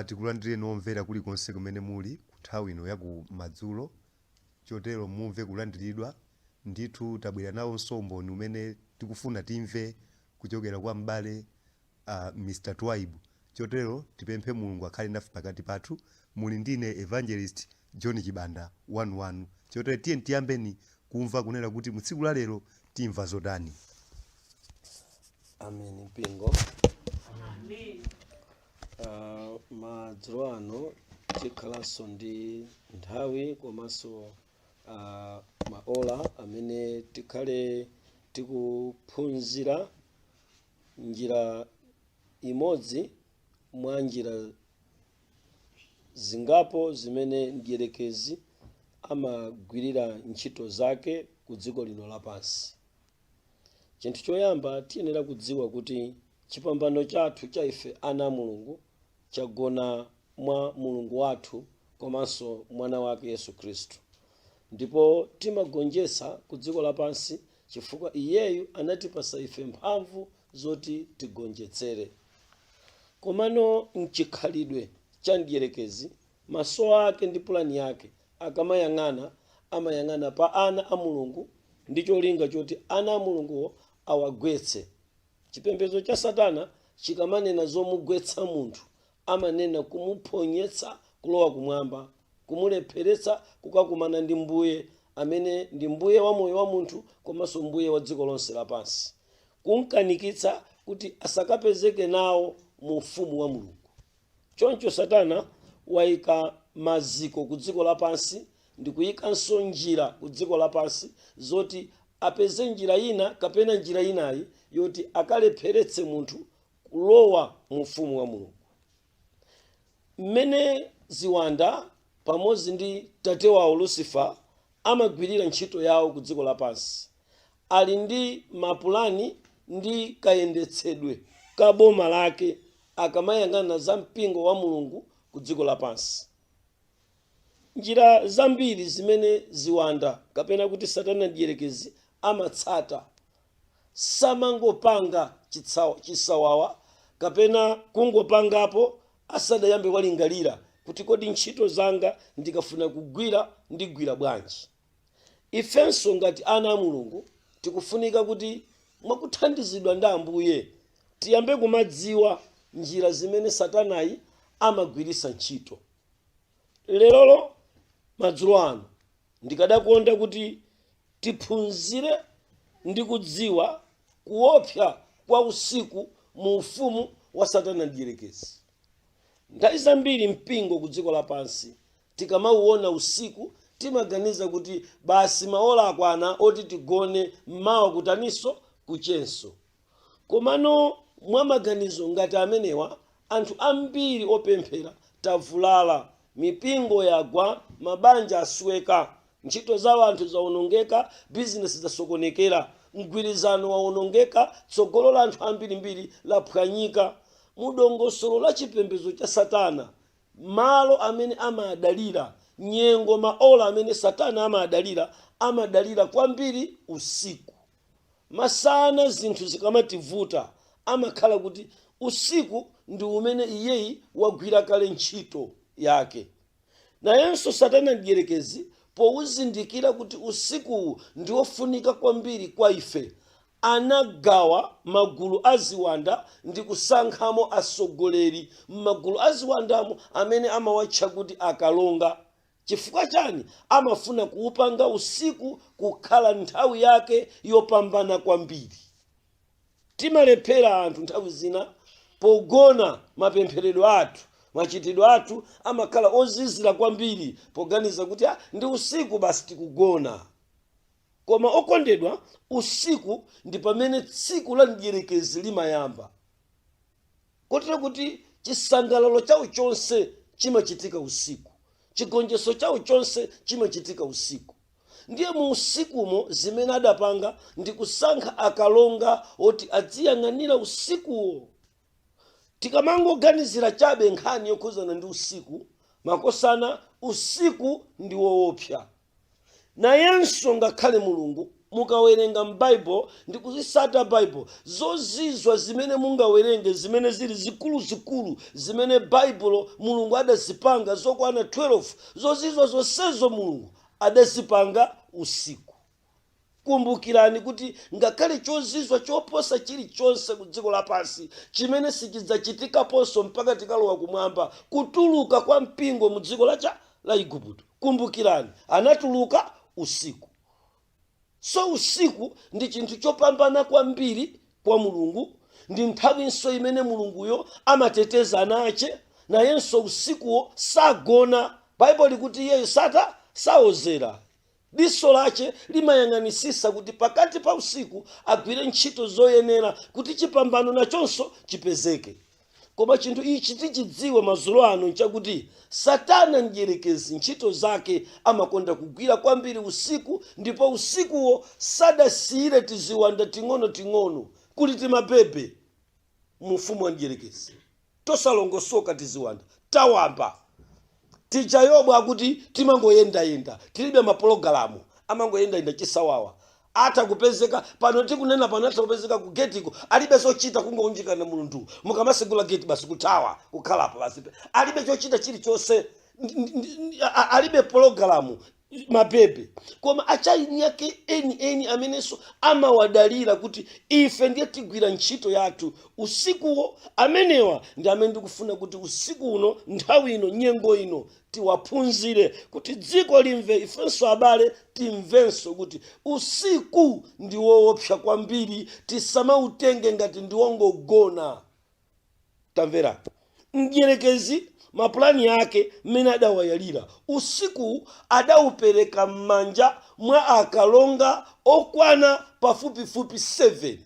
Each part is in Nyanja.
Tikulandireni omvera kulikonse kumene muli ku nthawi ino ya kumadzulo. Chotero mumve kulandiridwa. Ndithu tabwera nawonso umboni umene tikufuna timve kuchokera kwa m'bale Mr. Twaibu. Chotero tipemphe Mulungu akhale nafe pakati pathu. Muli ndine Evangelist John Chibanda wanuwanu. Chotero tiye tiyambeni kumva kunena kuti mu tsiku la lero timva zotani. Amen, mpingo. Madzulo ano tikhalanso ndi nthawi komanso maola amene tikhale tikuphunzira njira imodzi mwa njira zingapo zimene mdierekezi amagwirira ntchito zake ku dziko lino lapansi. Chinthu choyamba, tiyenera kudziwa kuti chipambano chathu cha ife ana a Mulungu chagona mwa Mulungu wathu komanso mwana wake Yesu Khristu, ndipo timagonjetsa ku dziko lapansi chifukwa iyeyu anatipasa ife mphamvu zoti tigonjetsere. Komano mchikhalidwe cha mdierekezi, maso ake ndi pulani yake akamayang'ana, amayang'ana pa ana a Mulungu ndi cholinga choti ana a Mulunguwo awagwetse. Chipembedzo cha Satana chikamanena zomugwetsa munthu, amanena kumuphonyetsa kulowa kumwamba, kumulepheretsa kukakumana ndi Mbuye amene ndi Mbuye wa moyo wa munthu komanso Mbuye wa dziko lonse lapansi, kumkanikitsa kuti asakapezeke nawo mu ufumu wa Mulungu. Choncho Satana waika maziko ku dziko lapansi ndi kuyikanso njira ku dziko lapansi zoti apeze njira ina kapena njira inayi yoti akalepheretse munthu kulowa mu ufumu wa Mulungu. Mmene ziwanda pamodzi ndi tate wawo Lucifer amagwirira ntchito yawo ku dziko lapansi, ali ndi mapulani ndi kayendetsedwe ka boma lake akamayang'ana za mpingo wa Mulungu ku dziko lapansi. Njira zambiri zimene ziwanda kapena kuti Satana mdierekezi amatsata, samangopanga chisawawa kapena kungopangapo asadayambe walingalira kuti kodi ntchito zanga ndikafuna kugwira ndigwira bwanji. Ifenso ngati ana a Mulungu tikufunika kuti mwakuthandizidwa ndi Ambuye tiyambe kumadziwa njira zimene Satanayi amagwiritsa ntchito. Lerolo madzulo ano ndikadakonda kuti tiphunzire ndi kudziwa kuopsa kwa usiku mu ufumu wa Satana mdierekezi. Nthawi zambiri mpingo ku dziko lapansi tikamauona usiku timaganiza kuti basi, maola akwana oti tigone, mmawa kutaninso? Kuchenso. Komano mwa maganizo ngati amenewa anthu ambiri opemphera tavulala, mipingo yagwa, mabanja asweka, ntchito za anthu zawonongeka, bizinesi zasokonekera, mgwirizano wawonongeka, tsogolo la anthu ambirimbiri laphwanyika. Mu dongosolo la chipembedzo cha Satana, malo amene amadalira, nyengo, maola amene Satana amadalira, amadalira kwambiri usiku. Masana zinthu zikamativuta, amakhala kuti usiku ndi umene iyeyi wagwira kale ntchito yake. Nayenso Satana mdierekezi powuzindikira kuti usikuwu ndi wofunika kwambiri kwa ife, anagawa magulu a ziwanda ndi kusankhamo atsogoleri m'magulu a ziwandamo amene amawatcha kuti akalonga. Chifukwa chani? Amafuna kuupanga usiku kukhala nthawi yake yopambana kwambiri. Timalephera anthu nthawi zina pogona, mapempheredwe athu, machitidwe athu amakhala ozizira kwambiri poganiza kuti ah, ndi usiku basi tikugona. Koma okondedwa, usiku ndi pamene tsiku la mdierekezi limayamba, kotero kuti chisangalalo chawo chonse chimachitika usiku, chigonjetso chawo chonse chimachitika usiku. Ndiye mu usikumo zimene adapanga ndi kusankha akalonga oti adziyang'anira usikuwo. Tikamangoganizira chabe nkhani yokhuzana ndi usiku, makosana, usiku ndi woopsa. Nayenso ngakhale Mulungu Mukawerenga m'Baibulo ndi kuzisata Baibulo, zozizwa zimene mungawerenge zimene zili zikuluzikulu zimene Baibulo Mulungu adazipanga zokwana 12, zozizwa zonsezo Mulungu adazipanga usiku. Kumbukirani kuti ngakhale chozizwa choposa chilichonse ku dziko lapansi chimene sichidzachitikaponso mpaka tikalowa kumwamba, kutuluka kwa mpingo mu dziko lacha la Igupto, kumbukirani anatuluka usiku. So usiku ndi chinthu chopambana kwambiri kwa Mulungu, ndi nthawinso imene Mulunguyo amateteza ana ache. Nayenso usikuwo sagona. Baibulo likuti iyeyo sata saozera, diso lache limayang'anisisa kuti pakati pa usiku agwire ntchito zoyenera kuti chipambano nachonso chipezeke. Koma chinthu ichi tichidziwe madzulo ano nchakuti Satana mdierekezi ntchito zake amakonda kugwira kwambiri usiku, ndipo usikuwo sadasiyire tiziwanda ting'onoting'ono kuli timabebe mu ufumu wa mdierekezi, tosalongosoka, tiziwanda tawamba tija. Yobu akuti timangoyendayenda, tilibe mapologalamu, amangoyendayenda chisawawa. Atha kupezeka pano, tikunena pano, atha kupezeka ku getiko, alibe zochita, kungounjikana mulundu. Mukamasegula geti basi kuthawa, kukhalapo basi, alibe chochita chilichonse, alibe pologalamu, mabebe. Koma achaini ake eni eni amenenso amawadalira kuti ife ndiye tigwira ntchito yathu usikuwo, amenewa ndi amene ndikufuna kuti usiku uno, nthawi ino, nyengo ino tiwaphunzire kuti dziko limve, ifenso abale timvenso kuti usiku ndi woopsa kwambiri, tisamautenge ngati ndi wongogona. Tamvera, mdierekezi mapulani ake mmene adawayalira, usiku adaupereka m'manja mwa akalonga okwana pafupifupi 7.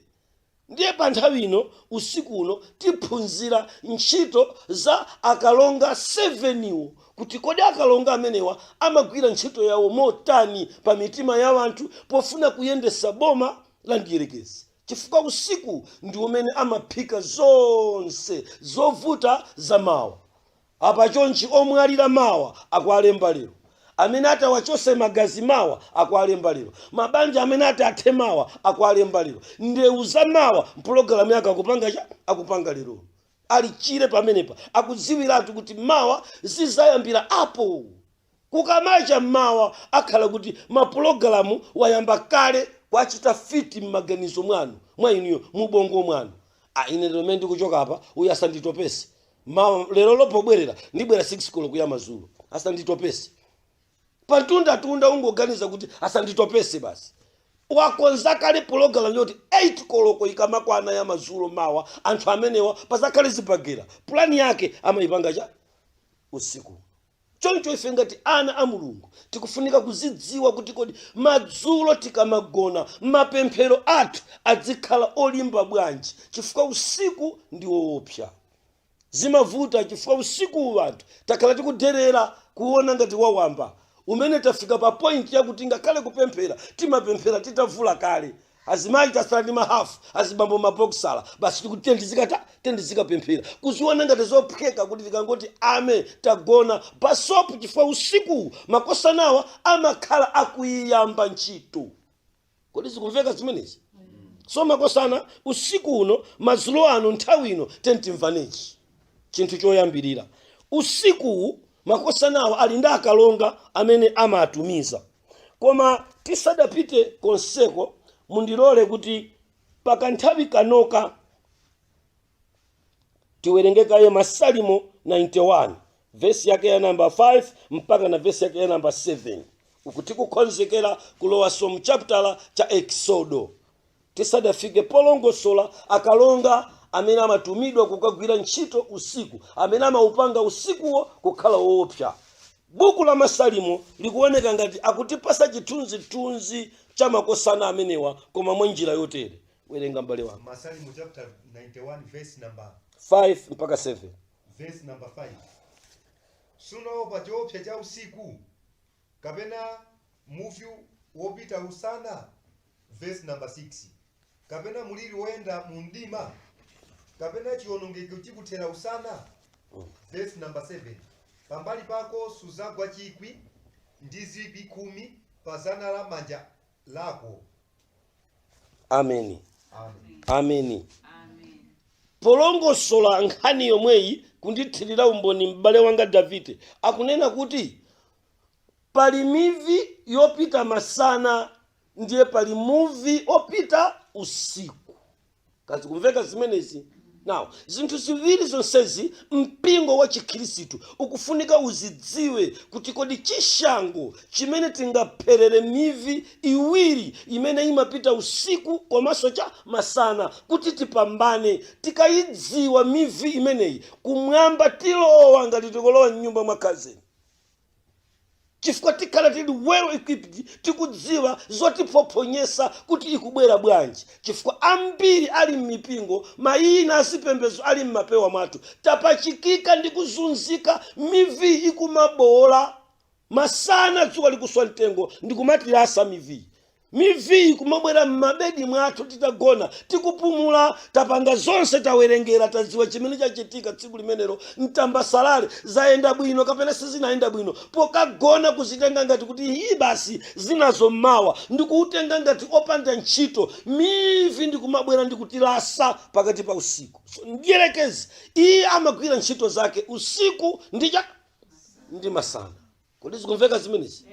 Ndiye pa nthawi ino, usiku uno, tiphunzira ntchito za akalonga 7 wo, kuti kodi akalonga amenewa amagwira ntchito yawo motani pa mitima ya anthu pofuna kuyendesa boma la mdierekezi, chifukwa usiku ndi umene amaphika zonse zovuta za mawa. Apa chonchi, omwalira mawa akualemba lero, amene atawachose magazi mawa akualemba lero, mabanja amene ati athe mawa akualemba lero, ndewu za mawa mpulogalamu yake akupanga cha akupanga lero. Ali chire pamenepa, akudziwiratu kuti mawa zizayambira apo. Kukamacha mmawa akhala kuti mapulogalamu wayamba kale kwachita fit m'maganizo mwanu, mwa inuyo, mubongo mwanu. A ine lero mmene ndikuchoka apa, uyu asanditopese mawa. Lero lopobwerera ndibwera 6 koloko ya madzulo, asanditopese pantundatunda. Ungoganiza kuti asanditopese basi. Wakonza kale pologalamu yoti 8 koloko ikamakwana ya madzulo mawa, anthu amenewa pazakhale zibagera. Pulani yake amayipanga cha usiku. Choncho ife ngati ana a Mulungu tikufunika kuzidziwa kuti kodi madzulo tikamagona mapemphero athu adzikhala olimba bwanji, chifukwa usiku ndi woopsa. Zimavuta chifukwa usiku anthu takhala tikuderera kuona ngati wawamba, umene tafika pa point yakuti ngakhale kupemphera timapemphera titavula kale. Azimayi tasala ndi mahafu, azibambo mabokisala basi, tikuti tendizikata tendizikapemphera, kuziona ngati zophweka kuti tikangoti ame tagona basopu, chifukwa usiku makosanawa amakhala akuyiyamba ntchito. Kodi zikumveka zimenezi? So makosana, usiku uno, madzulo ano, nthawi ino, tentimvanechi chinthu choyambirira. Usikuwu makosanawa ali ndi akalonga amene amatumiza. Koma tisadapite konseko, mundilole kuti pakanthawi kanoka tiwerenge kaye Masalimo 91, vesi yake ya namba 5 mpaka na vesi yake ya namba 7, uku tikukonzekera kulowaso mu chapitala cha Exodo, tisadafike polongosola akalonga amene amatumidwa kukagwira ntchito usiku, amene amaupanga usikuwo kukhala woopsa. Buku la Masalimo likuoneka ngati akutipasa chithunzithunzi cha makosana amenewa, koma mwa njira yotere. Werenga, m'bale wanga. Masalimo chapter 91, verse number 5 mpaka 7. Verse number 5: Sunaopa choopsa cha usiku, kapena muvi wopita usana, verse number 6, kapena muliri woyenda mu mdima, kapena chiwonongeko chikuthera usana. Verse number 7: Pambali pako suzagwa 1,000 ndi 10,000 pa zana la manja lako. Ameni, ameni. Polongosola nkhani yomweyi, kundithirira umboni m'bale wanga Davide akunena kuti pali mivi yopita masana, ndiye pali muvi opita usiku. Kazikumveka zimenezi? Now, zinthu ziwiri zonsezi mpingo wa Chikhristu ukufunika uzidziwe kuti kodi chishango chimene tingapherere mivi iwiri imene imapita usiku komanso cha masana kuti tipambane, tikayidziwa mivi imeneyi, kumwamba tilowa ngati tikulowa mnyumba mwa kazeni, chifukwa tikhala tili well equipped, tikudziwa zotiphophonyesa kuti ikubwera bwanji. Chifukwa ambiri ali m'mipingo, mayina azipembedzo ali m'mapewa mwathu, tapachikika ndi kuzunzika, mivi ikumabola masana, dzuwa likuswa mtengo ndikumatilasa mivi. Mivi ikumabwera m'mabedi mwathu titagona, tikupumula, tapanga zonse, tawerengera, tadziwa chimene chachitika tsiku limenelo, mtambasalale zayenda bwino kapena sizinayenda bwino, pokagona kuzitenga ngati kuti hi basi, zinazo mmawa, ndikuutenga ngati opanda ntchito, mivi ndikumabwera ndikutilasa pakati pa usiku. So mdierekezi iye amagwira ntchito zake usiku ndi masana. Kodi zikumveka zimenezi,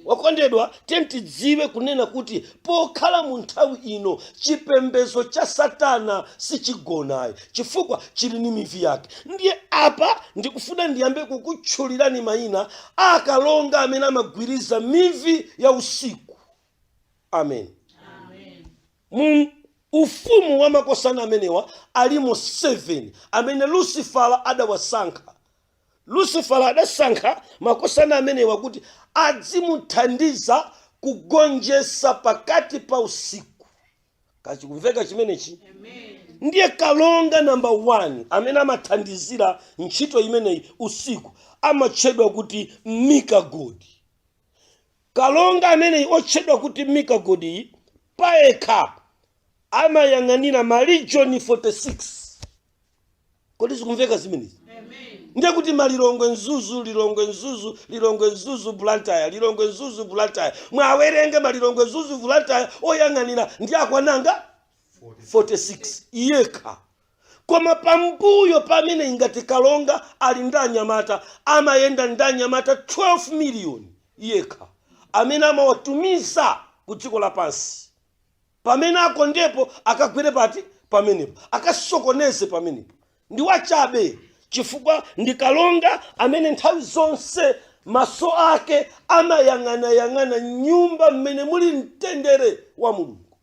wakondedwa? Tiye tidziwe kunena kuti pokhala mu nthawi ino, chipembedzo cha Satana sichigonayi, chifukwa chili ni mivi yake. Ndiye apa ndikufuna ndiyambe kukutchulirani mayina akalonga amene amagwiriza mivi ya usiku. Amen. Mu ufumu wa makosana amenewa alimo 7 amene Lucifera adawasankha. Lucifera adasankha makosana amenewa kuti adzimuthandiza kugonjetsa pakati pa usiku. Kachikumveka chimenechi? Ndiye kalonga namba 1 amene amathandizira ntchito imeneyi usiku amatchedwa kuti Mikagodi. Kalonga ameneyi otchedwa kuti Mikagodi payekha amayang'anira maregion 46. Kodi zikumveka zimenezi? Ndiye kuti malilongwe, Mzuzu, Lilongwe, Mzuzu, Lilongwe, Mzuzu, Blantyre, Lilongwe, Mzuzu, Blantyre, mwawerenge malilongwe, Mzuzu, Blantyre, oyang'anira ndi akwananga 46 yekha. Koma pambuyo pamene ingati kalonga ali ndi anyamata, amayenda ndi anyamata 12 miliyoni yekha amene amawatumiza ku dziko lapansi. Pamene akondepo akagwere pati pamenepo, akasokoneze pamenepo. Ndi wachabe, chifukwa ndi kalonga amene nthawi zonse maso ake amayang'anayang'ana nyumba mmene muli mtendere wa Mulungu.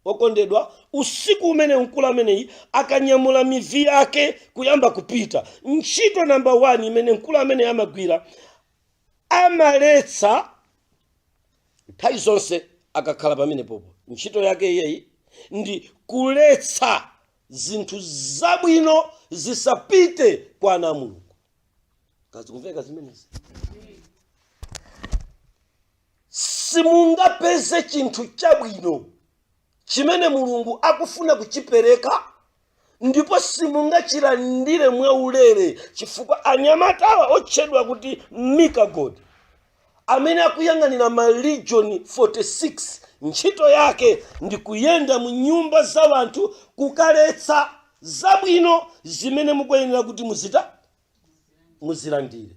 Okondedwa, usiku umene mkulu ameneyi akanyamula mivi yake kuyamba kupita, ntchito namba 1 imene mkulu ameneyi amagwira, amaletsa nthawi zonse akakhala pamenepopo. Ntchito yake iyeyi ndi kuletsa zinthu zabwino zisapite kwa ana a Mulungu. Kazikumveka zimenezi? Simungapeze chinthu chabwino chimene Mulungu akufuna kuchipereka, ndipo simungachilandire mwaulere, chifukwa anyamatawa otchedwa kuti Mikagodi amene akuyang'anira ma region 46, ntchito yake ndi kuyenda mu nyumba za anthu kukaletsa zabwino zimene mukuyenera kuti muzilandire,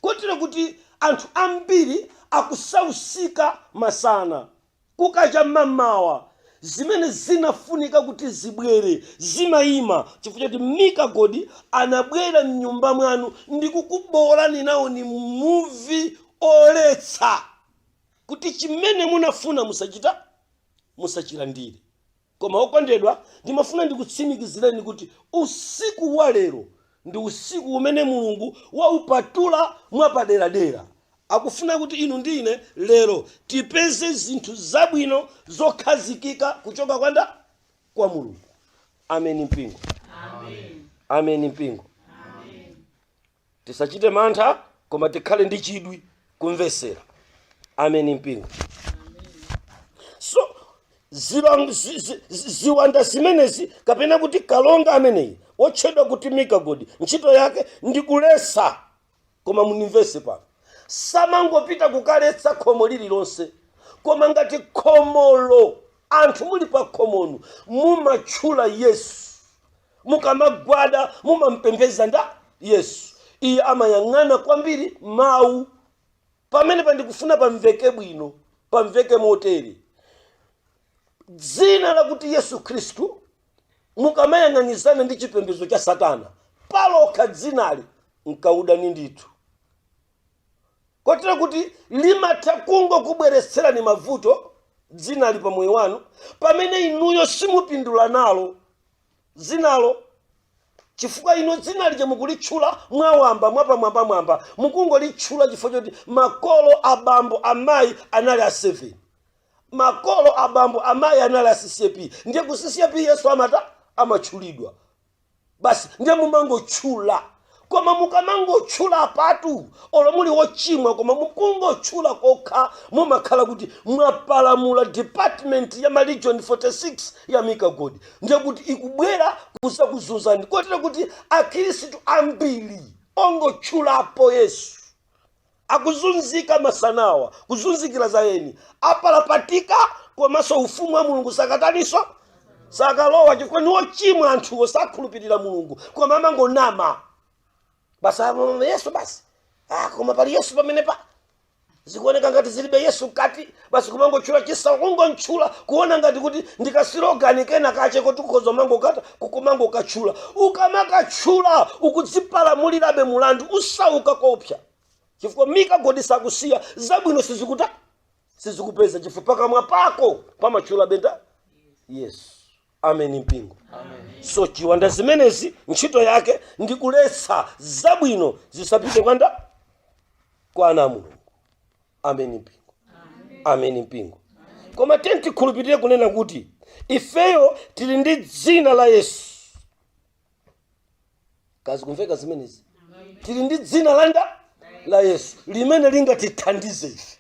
kotero kuti anthu ambiri akusausika masana, kukacha mmamawa zimene zinafunika kuti zibwere zimayima, chifukwa choti Mikagodi anabwera mnyumba mwanu ndi kukubolani nawo ni muvi oletsa kuti chimene munafuna musachilandire. Koma okondedwa, ndimafuna ndikutsimikizireni kuti usiku wa lero ndi usiku umene Mulungu waupatula mwapaderadera. Akufuna kuti inu ndi ine lero tipeze zinthu zabwino zokhazikika kuchoka kwa Mulungu. Ameni mpingo, ameni mpingo. Tisachite mantha, koma tikhale ndi chidwi kumvesera. Ameni mpingo. So ziwanda zimenezi, kapena kuti kalonga ameneyi otchedwa kuti Mikagodi, ntchito yake ndi kuletsa. Koma munimvese pano, samangopita kukaletsa khomo lililonse, koma ngati khomolo Anthu muli pa khomonu mumatchula Yesu, mukamagwada mumampembeza nda Yesu. Iye amayang'ana kwambiri mawu. Pamene pandikufuna pamveke bwino, pamveke motere: dzina lakuti Yesu Khristu, mukamayang'anizana ndi chipembedzo cha Satana, palokha dzinali nkaudani ndithu, kotero kuti limatha kungokubweretserani mavuto dzinali pa moyo wanu, pamene inuyo simupindula nalo dzinalo, chifukwa ino dzinali mukulitchula mwawamba, mwapamwambamwamba. Mukungolitchula chifukwa choti makolo, abambo, amayi anali a 7, makolo, abambo, amayi anali a CCAP. Ndiye ku CCAP Yesu amata amatchulidwa basi, ndiye mumangotchula. Koma mukamangotchula patu, olo muli wochimwa, koma mukungotchula kokha, mumakhala kuti mwapalamula department ya ma legion 46 ya Mika God. Ndiye kuti ikubwera kuzakuzunzani, kotero kuti Akhristu ambiri ongotchulapo Yesu akuzunzika masanawa, kuzunzikira za eni, apalapatika, komanso ufumu wa Mulungu sakataniso, sakalowa, chifukwa ni ochimwa. Anthuwo sakhulupirira Mulungu, koma amangonama basi. "Ah, Yesu basi, ah, koma pali Yesu pamenepa zikuoneka ngati zilibe Yesu mkati." Basi, kumangotchula chisa, kungontchula, kuona ngati kuti ndika slogan kena kache kuti kukhoza mangokata kukumangokatchula. Ukamakatchula ukudzipalamulirabe mulandu, usauka kopsa, chifukwa Mika God sakusiya zabwino, sizikuta sizikupeza, chifukwa pakamwa pako pamatchula benda Yesu. Amen, mpingo. So chiwanda zimenezi ntchito yake ndi kuletsa zabwino zisapite kwanda kwa ana a Mulungu. Amen, mpingo. Amen, mpingo. Koma tiyeni tikhulupirire kunena kuti ifeyo tili ndi dzina la Yesu. Kazi kumveka zimenezi? Tili ndi dzina landa la Yesu limene lingatithandize ife.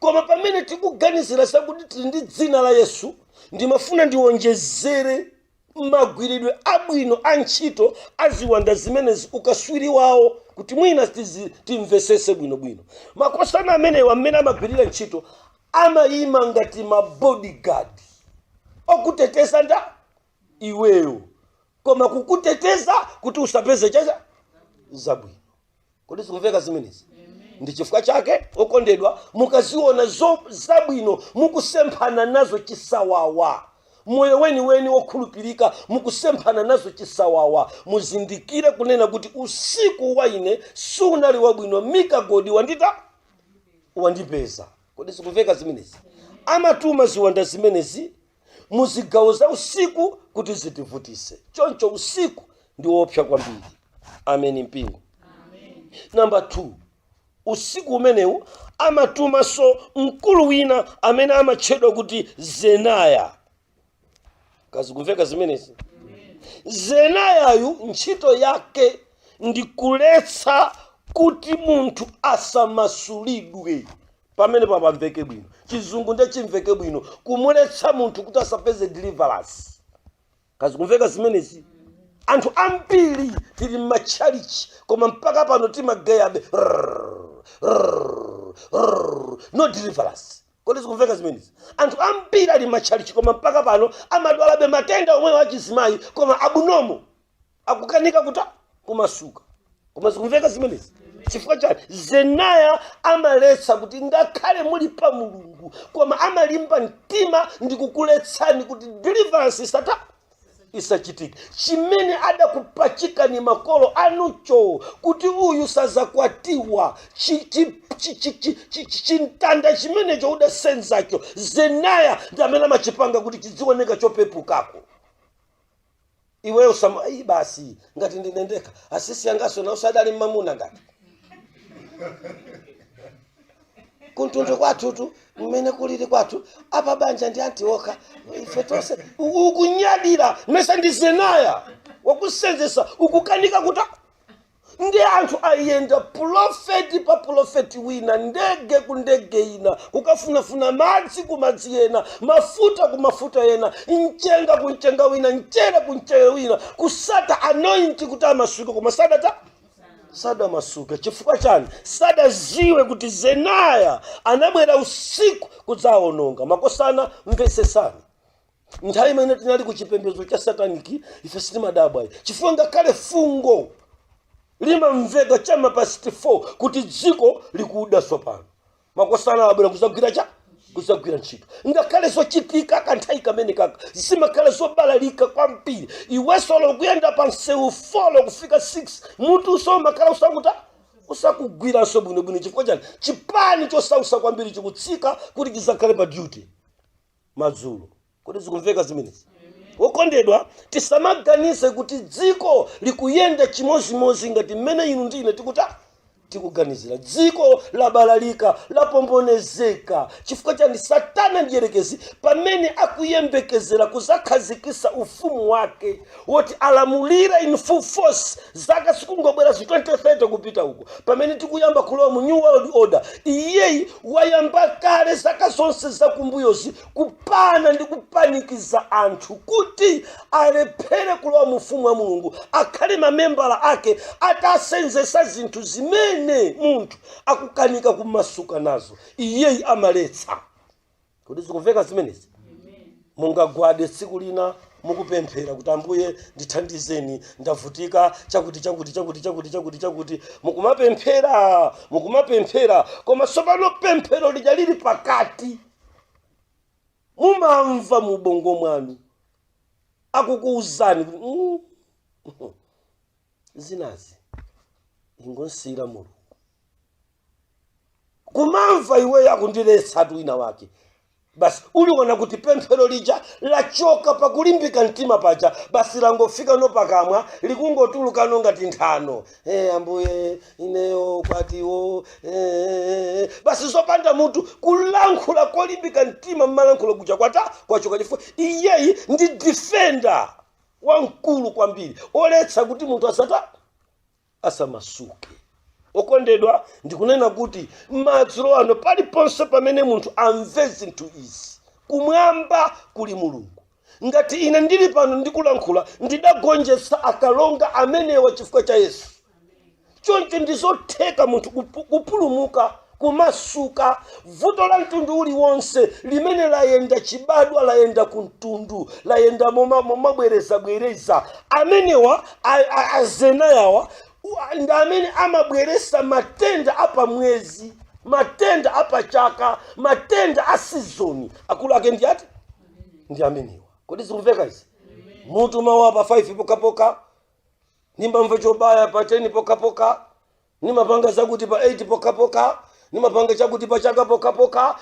Koma pamene tikuganizira zakuti tili ndi dzina la Yesu, ndimafuna ndiwonjezere magwiridwe abwino a ntchito a ziwanda zimenezi, ukaswiri wawo, kuti mwina timvesese bwinobwino. Makosana amenewa, mmene amagwirira ntchito, amayima ngati ma bodyguard okuteteza nda iweyo, koma kukuteteza kuti usapeze chacha zabwino. Kodi zikumveka zimenezi? Ndi chifukwa chake, okondedwa, mukaziona zo zabwino mukusemphana nazo chisawawa, moyo weniweni wokhulupirika mukusemphana nazo chisawawa, muzindikire kunena kuti usiku wa ine sunali wabwino, Mika God wandita wandipeza. Kodi zikumveka zimenezi? Amatuma ziwanda zimenezi muzigawo za usiku kuti zitivutise. Choncho usiku ndi woopsa kwambiri. Amen, mpingo. Namba 2, usiku umenewu amatumanso mkulu wina amene amatchedwa kuti Zenaya. Kazi kumveka zimenezi? Zenayayu ntchito yake ndi kuletsa kuti munthu asamasulidwe. Pamene papamveke bwino, Chizungu ndechimveke bwino: kumuletsa munthu kuti asapeze deliverance. Kazi kumveka zimenezi? Anthu ambiri tili m'matchalichi, koma mpaka pano timageyabe, no deliverance. Kodi zikumveka zimenezi? Anthu ambiri ali m'matchalichi, koma mpaka pano amadwalabe matenda omwewo achizimayi, koma abunomo akukanika kuta kumasuka. Koma zikumveka zimenezi? Chifukwa chani? Zenaya amaletsa kuti ngakhale muli pa Mulungu, koma amalimba mtima ndi kukuletsani kuti deliverance isata isachitike. Chimene adakupachikani makolo anucho kuti uyu sazakwatiwa, chintanda chimenecho udasenzacho, Zenaya ndi amene amachipanga kuti chidzioneka chopepukako. Iweyo sama ayi, basi, ngati ndinendeka asisi angaso nawo sadali mmamuna, ngati kuntundu kwathutu mmene kulili kwathu apa banja ndi anti okha, ife tonse ukunyadira mesa ndi Zenaya wakusenzesa, ukukanika kuta. Ndi anthu ayenda pulofeti pa pulofeti wina, ndege ku ndege ina, kukafunafuna madzi ku madzi ena, mafuta ku mafuta ena, mchenga ku mchenga wina, mchere ku mchere wina, kusata anointing kuti amasuke, koma sadata sadamasuke. Chifukwa chani? Sadaziwe kuti Zenaya anabwera usiku kudzawononga. Makosana, mvesesani. Nthawi imene tinali ku chipembedzo cha satanic, ife sitimadabwa ayi, chifukwa ngakhale fungo limamveka chama past 4 kuti dziko likuda tsopano, makosana abwera kuzagwira cha kuzagwira ntchito. Ngakhale zochitika kanthawi kamene kaka zimakhala zobalalika kwambiri. Iwenso lokuyenda pa msewu 4 kufika 6, mutu umakhala usakuta usakugwiranso bwinobwino. Chifukwa chani? Chipani chosausa kwambiri chikutsika kuti chizakhale pa duty madzulo. Kodi zikumveka zimenezi, wokondedwa? Tisamaganize kuti dziko likuyenda chimozimozi ngati mmene inu ndine tikuta tikuganizira. Dziko labalalika, lapombonezeka. Chifukwa chani? Satana ndiyerekezi pamene akuyembekezera kuzakhazikisa ufumu wake woti alamulire in full force, zaka zikungobwera zi 2030 kupita uko, pamene tikuyamba kulowa mu new world order, iyeyi wayamba kale zaka zonse zakumbuyozi kupana ndi kupanikiza anthu kuti alephere kulowa mu ufumu wa Mulungu, akhale mamembala ake, atasenzesa zinthu zimene munthu akukanika kumasuka nazo. Iyeyi amaletsa. Kodi zikumveka zimenezi? Mungagwade tsiku lina mukupemphera kuti, "Ambuye, ndithandizeni, ndavutika chakuti chakuti chakuti chakuti chakuti chakuti." Mukumapemphera, mukumapemphera, koma tsopano pemphero lija lili pakati, mumamva mu ubongo mwanu akukuwuzani kuti, zinazi ingonsiyira Mulungu." Kumamva iweyo akundiletsatu wina wake, basi uliona kuti pemphero lija lachoka pakulimbika mtima paja, basi langofika no pakamwa, likungotulukano ngati nthano. "Hey, Ambuye, ineyo kwatiwo." Basi zopanda mutu, kulankhula kolimbika mtima mmalankhula kuja kwata kwachoka, chifukwa iyeyi ndi defender wamkulu kwambiri oletsa kuti munthu asata asamasuke. Okondedwa, ndikunena kuti madzulo ano, paliponse pamene munthu amve zinthu izi, kumwamba kuli Mulungu. Ngati ine ndili pano ndikulankhula, ndidagonjetsa akalonga amenewa chifukwa cha Yesu. Choncho ndizotheka munthu kupulumuka, kumasuka vuto la mtundu uliwonse limene layenda chibadwa, layenda ku mtundu, layenda momabwerezabwereza. Amenewa azenayawa ndi amene amabweresa matenda apamwezi, matenda apachaka, matenda a season. Akulu ake ndi ati? Ndi amenewa. Kodi zikumveka izi? Mutu mawa pa 5 pokapoka nimamva chobaya, pa 10 pokapoka nimapanga zakuti, pa 8 pokapoka nimapanga chakuti, pa chaka pokapoka.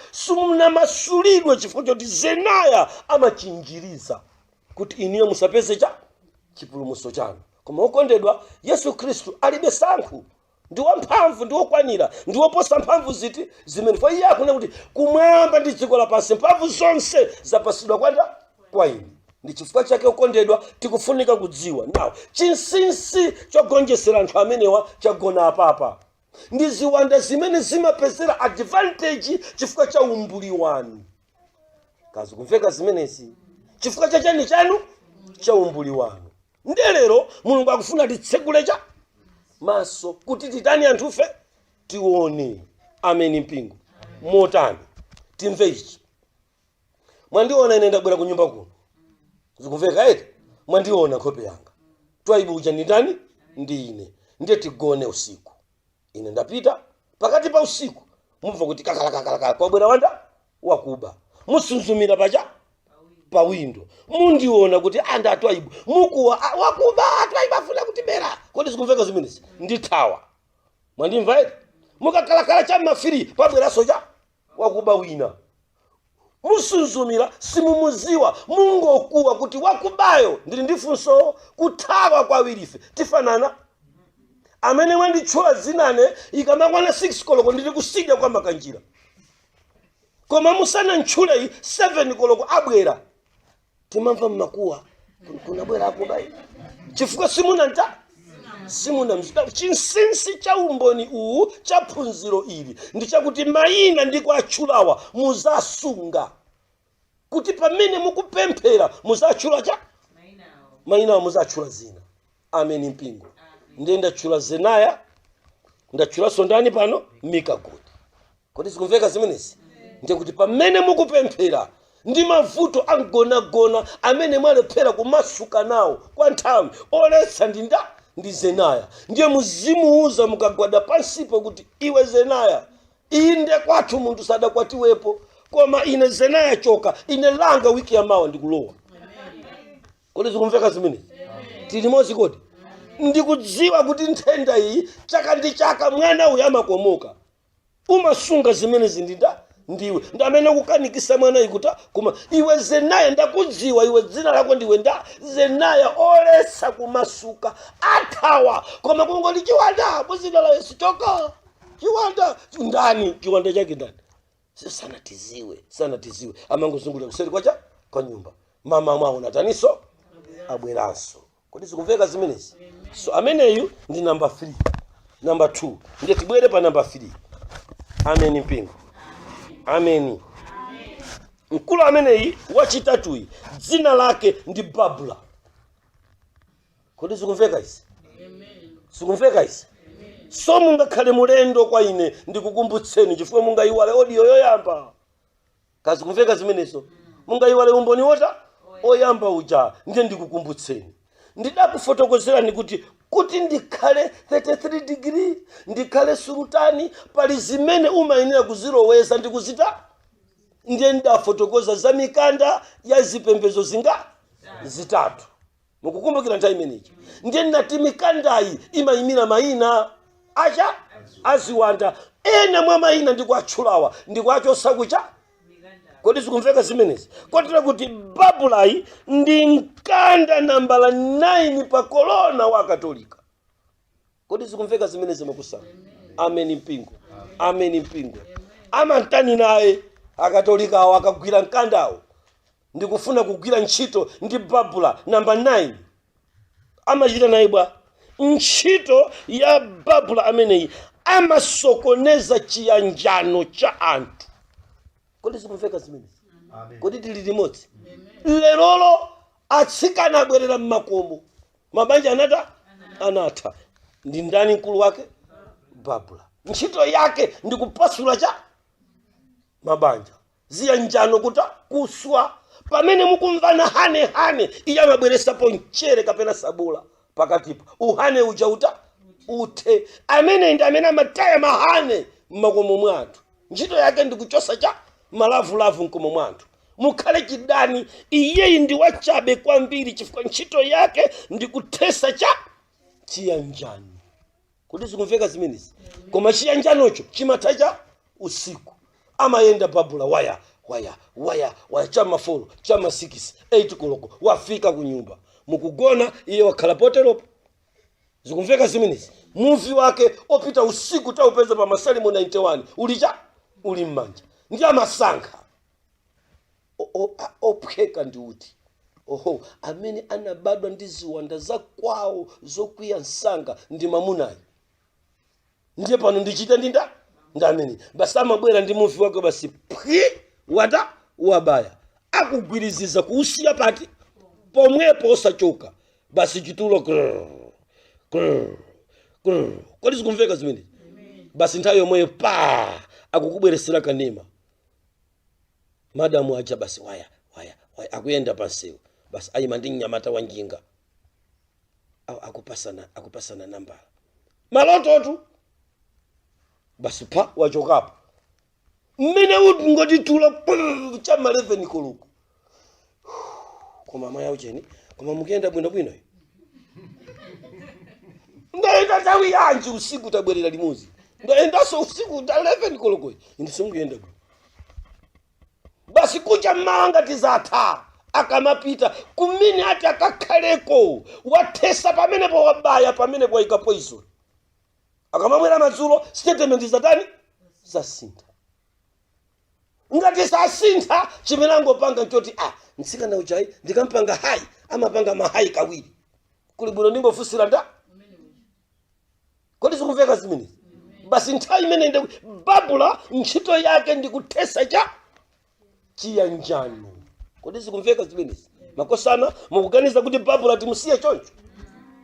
Simunamasulidwe chifukwa choti zenaya amachinjiriza kuti iniyo musapeze cha chipulumutso chanu. Koma okondedwa, Yesu Khristu alibe sankhu, ndi wamphamvu, ndi wokwanira, ndi woposa mphamvu ziti zimene fa. Iye akunena kuti kumwamba ndi dziko lapansi mphamvu zonse zapasidwa kwanda kwa ine. Ndi chifukwa chake, okondedwa, tikufunika kudziwa nawo chinsinsi chogonjesera anthu amenewa chagona apapa. Ndi ziwanda zimene zimapezera advantage chifukwa cha umbuli wanu. Kazi kumveka zimenezi? Chifukwa cha chani chanu? Cha umbuli wanu. Ndiye lero Mulungu akufuna titsekule cha maso kuti titani? Anthufe tione. Ameni mpingo? Motani? Timve ichi. Mwandiona ine ndabwera ku nyumba kuno, zikumveka eti? Mwandiona nkhope yanga, Twaibu uja ndi ndani? Ndi ine. Ndiye tigone usiku, ine ndapita. Pakati pa usiku mumva kuti kakalakakalakala, kwabwera wanda wakuba. Musunzumira pacha pa windo, mundiona kuti anda aTwaibu, mukuwa, "Ah, wakuba, aTwaibu afuna kutibera." Kodi zikumveka zimenezi? Ndithawa. Mwandimva eti? Mukakalakala cha mafiri, pabweranso cha wakuba wina. Musunzumira, simumuziwa, mungokuwa kuti wakubayo. Ndili ndi funso: kuthawa kwawirife tifanana? Amene mwanditchula zinane, ikamakwana 6 koloko ndili kusidya kwa Makanjira, koma musanantchuleyi 7 koloko abwera. Timamva mmakuwa, "Kunabwera akuba," chifukwa simunanta simuna. Chinsinsi cha umboni uwu, cha phunziro ili, ndi chakuti mayina ndi kuatchulawa muzasunga kuti pamene mukupemphera muzatchula cha mayinawo, muzatchula zina. Ameni mpingo? Ndiye ndatchula Zenaya, ndatchulanso ndani pano? Mikagodi. Kodi zikumveka zimenezi? Ndiye kuti pamene mukupemphera Ndi mavuto amgonagona amene mwalephera kumasuka nawo kwa nthawi. Oletsa ndi nda? Ndi Zenaya. Ndiye muzimuuza mukagwada pansipo kuti, "Iwe Zenaya, inde kwathu munthu sadakwatiwepo, koma ine Zenaya choka, ine langa wiki yamawa ndikulowa." Kodi zikumveka zimenezi? Tili limodzi kodi? Ndikudziwa kuti nthenda iyi chaka ndi chaka mwana uyu amakomoka. Umasunga zimenezi ndinda? Ndiwe ndi amene ukukanikisa mwana ikuta. Koma iwe Zenaya, ndakudziwa iwe, dzina lako ndiwe nda? Zenaya. Oletsa kumasuka athawa, koma kungoti, "Chiwanda, muzina la Yesu choka!" Chiwanda ndani? Chiwanda chake ndani? Sanatiziwe, sanatiziwe, amangozungulira kuseri kwacha kwa nyumba. Mama mwaona taniso abweranso. Kodi zikumveka zimenezi? So ameneyu ndi namba 3. Namba 2, ndiye tibwere pa namba 3. Ameni mpingo, ameni. Mkulu ameneyi wachitatuyi dzina lake ndi Babula. Kodi zikumveka izi? Zikumveka izi? So mungakhale mulendo kwa ine, ndikukumbutseni chifukwa mungayiwale audio yoyamba. Kazikumveka zimenezo? Mungayiwale umboni wota oyamba uja. Ndiye ndikukumbutseni, ndidakufotokozerani kuti ndikhale 33 degree, ndikhale sulutani, pali zimene umayenera kuziloweza ndi kuzita. Ndiye ndidafotokoza za mikanda ya zipembedzo zinga zitatu. Mukukumbukira nthawi imeneyi? Ndiye ndinati mikandayi imayimira mayina acha aziwanda. Ena mwa mayina ndikuatchulawa ndikuachosa kucha. Kodi zikumveka zimenezi? Kotero kuti Babulayi ndi mkanda nambala 9 pa kolona wa Katolika. Kodi zikumveka zimenezi makusana? Ameni mpingo, ameni mpingo. Amantani naye Akatolika awo akagwira mkandawo ndikufuna kugwira ntchito ndi Babula namba 9, amachita naye bwa? Ntchito ya Babula ameneyi, amasokoneza chiyanjano cha anthu. Kodi zikumveka zimenezi? Kodi tili limodzi? Lerolo atsikana abwerera mmakomo, mabanja anata anatha. Ndi ndani mkulu wake? Babula. Ntchito yake ndi kupasula cha mabanja, ziyanjano kuta kuswa. Pamene mukumvana honey honey, iye amabweresapo mchere kapena sabula pakatipo, uhoney uja uta uthe. Amene ndi amene amataya mahoney mmakomo mwathu. Ntchito yake ndi kuchosa cha malavulavu mkomo mwathu, mukhale chidani. Iyeyi ndi wachabe kwambiri chifukwa ntchito yake ndi kuthesa cha chiyanjano. Kodi zikumveka zimenezi? Koma chiyanjanocho chimatha cha usiku. Amayenda Babula waya waya waya waya, chama 4, chama 6, 8 koloko wafika ku nyumba. Mukugona, iye wakhala poteropo. Zikumveka zimenezi? Muvi wake opita usiku taupeza pa Masalimo 91 uli cha uli m'manja, ndi amasankha ophweka ndi uti. Oho, amene anabadwa ndi ziwanda za kwawo zokwiya msanga ndi mamunayo. Ndiye pano ndichite ndinda ndi amene basi amabwera ndi muvi wake, basi phwi, wata wabaya, akugwiriziza kuusiya pati pomwepo, osachoka basi chitulo grrr, grrr, grrr. Kodi zikumveka zimenezi? Basi nthawi yomweyo pa akukubweresera kanema, madamu aja basi waya waya waya, akuyenda pansewu, basi ayima ndi mnyamata wa njinga. Akupasana nambala, malototu. Basi pa wachokapo mmene uti ngoti tula chama 11 koloko. "Koma amayi aucheni, koma mukuyenda bwinobwino?" "Ndayenda nthawi yanji? Usiku tabwerera limodzi, ndayendanso usiku ta 11 kolokoyi. Ine simukuyenda bwino." Basi kucha mmawa ngati zatha, akamapita kumene ati akakhaleko, wathesa pamenepo, wabaya pamenepo, wayika poison. Akamabwera madzulo, statement zatani? Zasintha. Ngati sasintha, chimene angopanga nchoti, "Ah, mtsikana ujayi ndikampanga hi, amapanga mahi kawiri, kuli bwino ndingofunsira nda." Kodi zikumveka zimenezi? Basi nthawi imene ndi Babula, ntchito yake ndi kuthesa cha chiyanjano. Kodi zikumveka zimenezi makosana? Mukuganiza kuti Babula timusiye choncho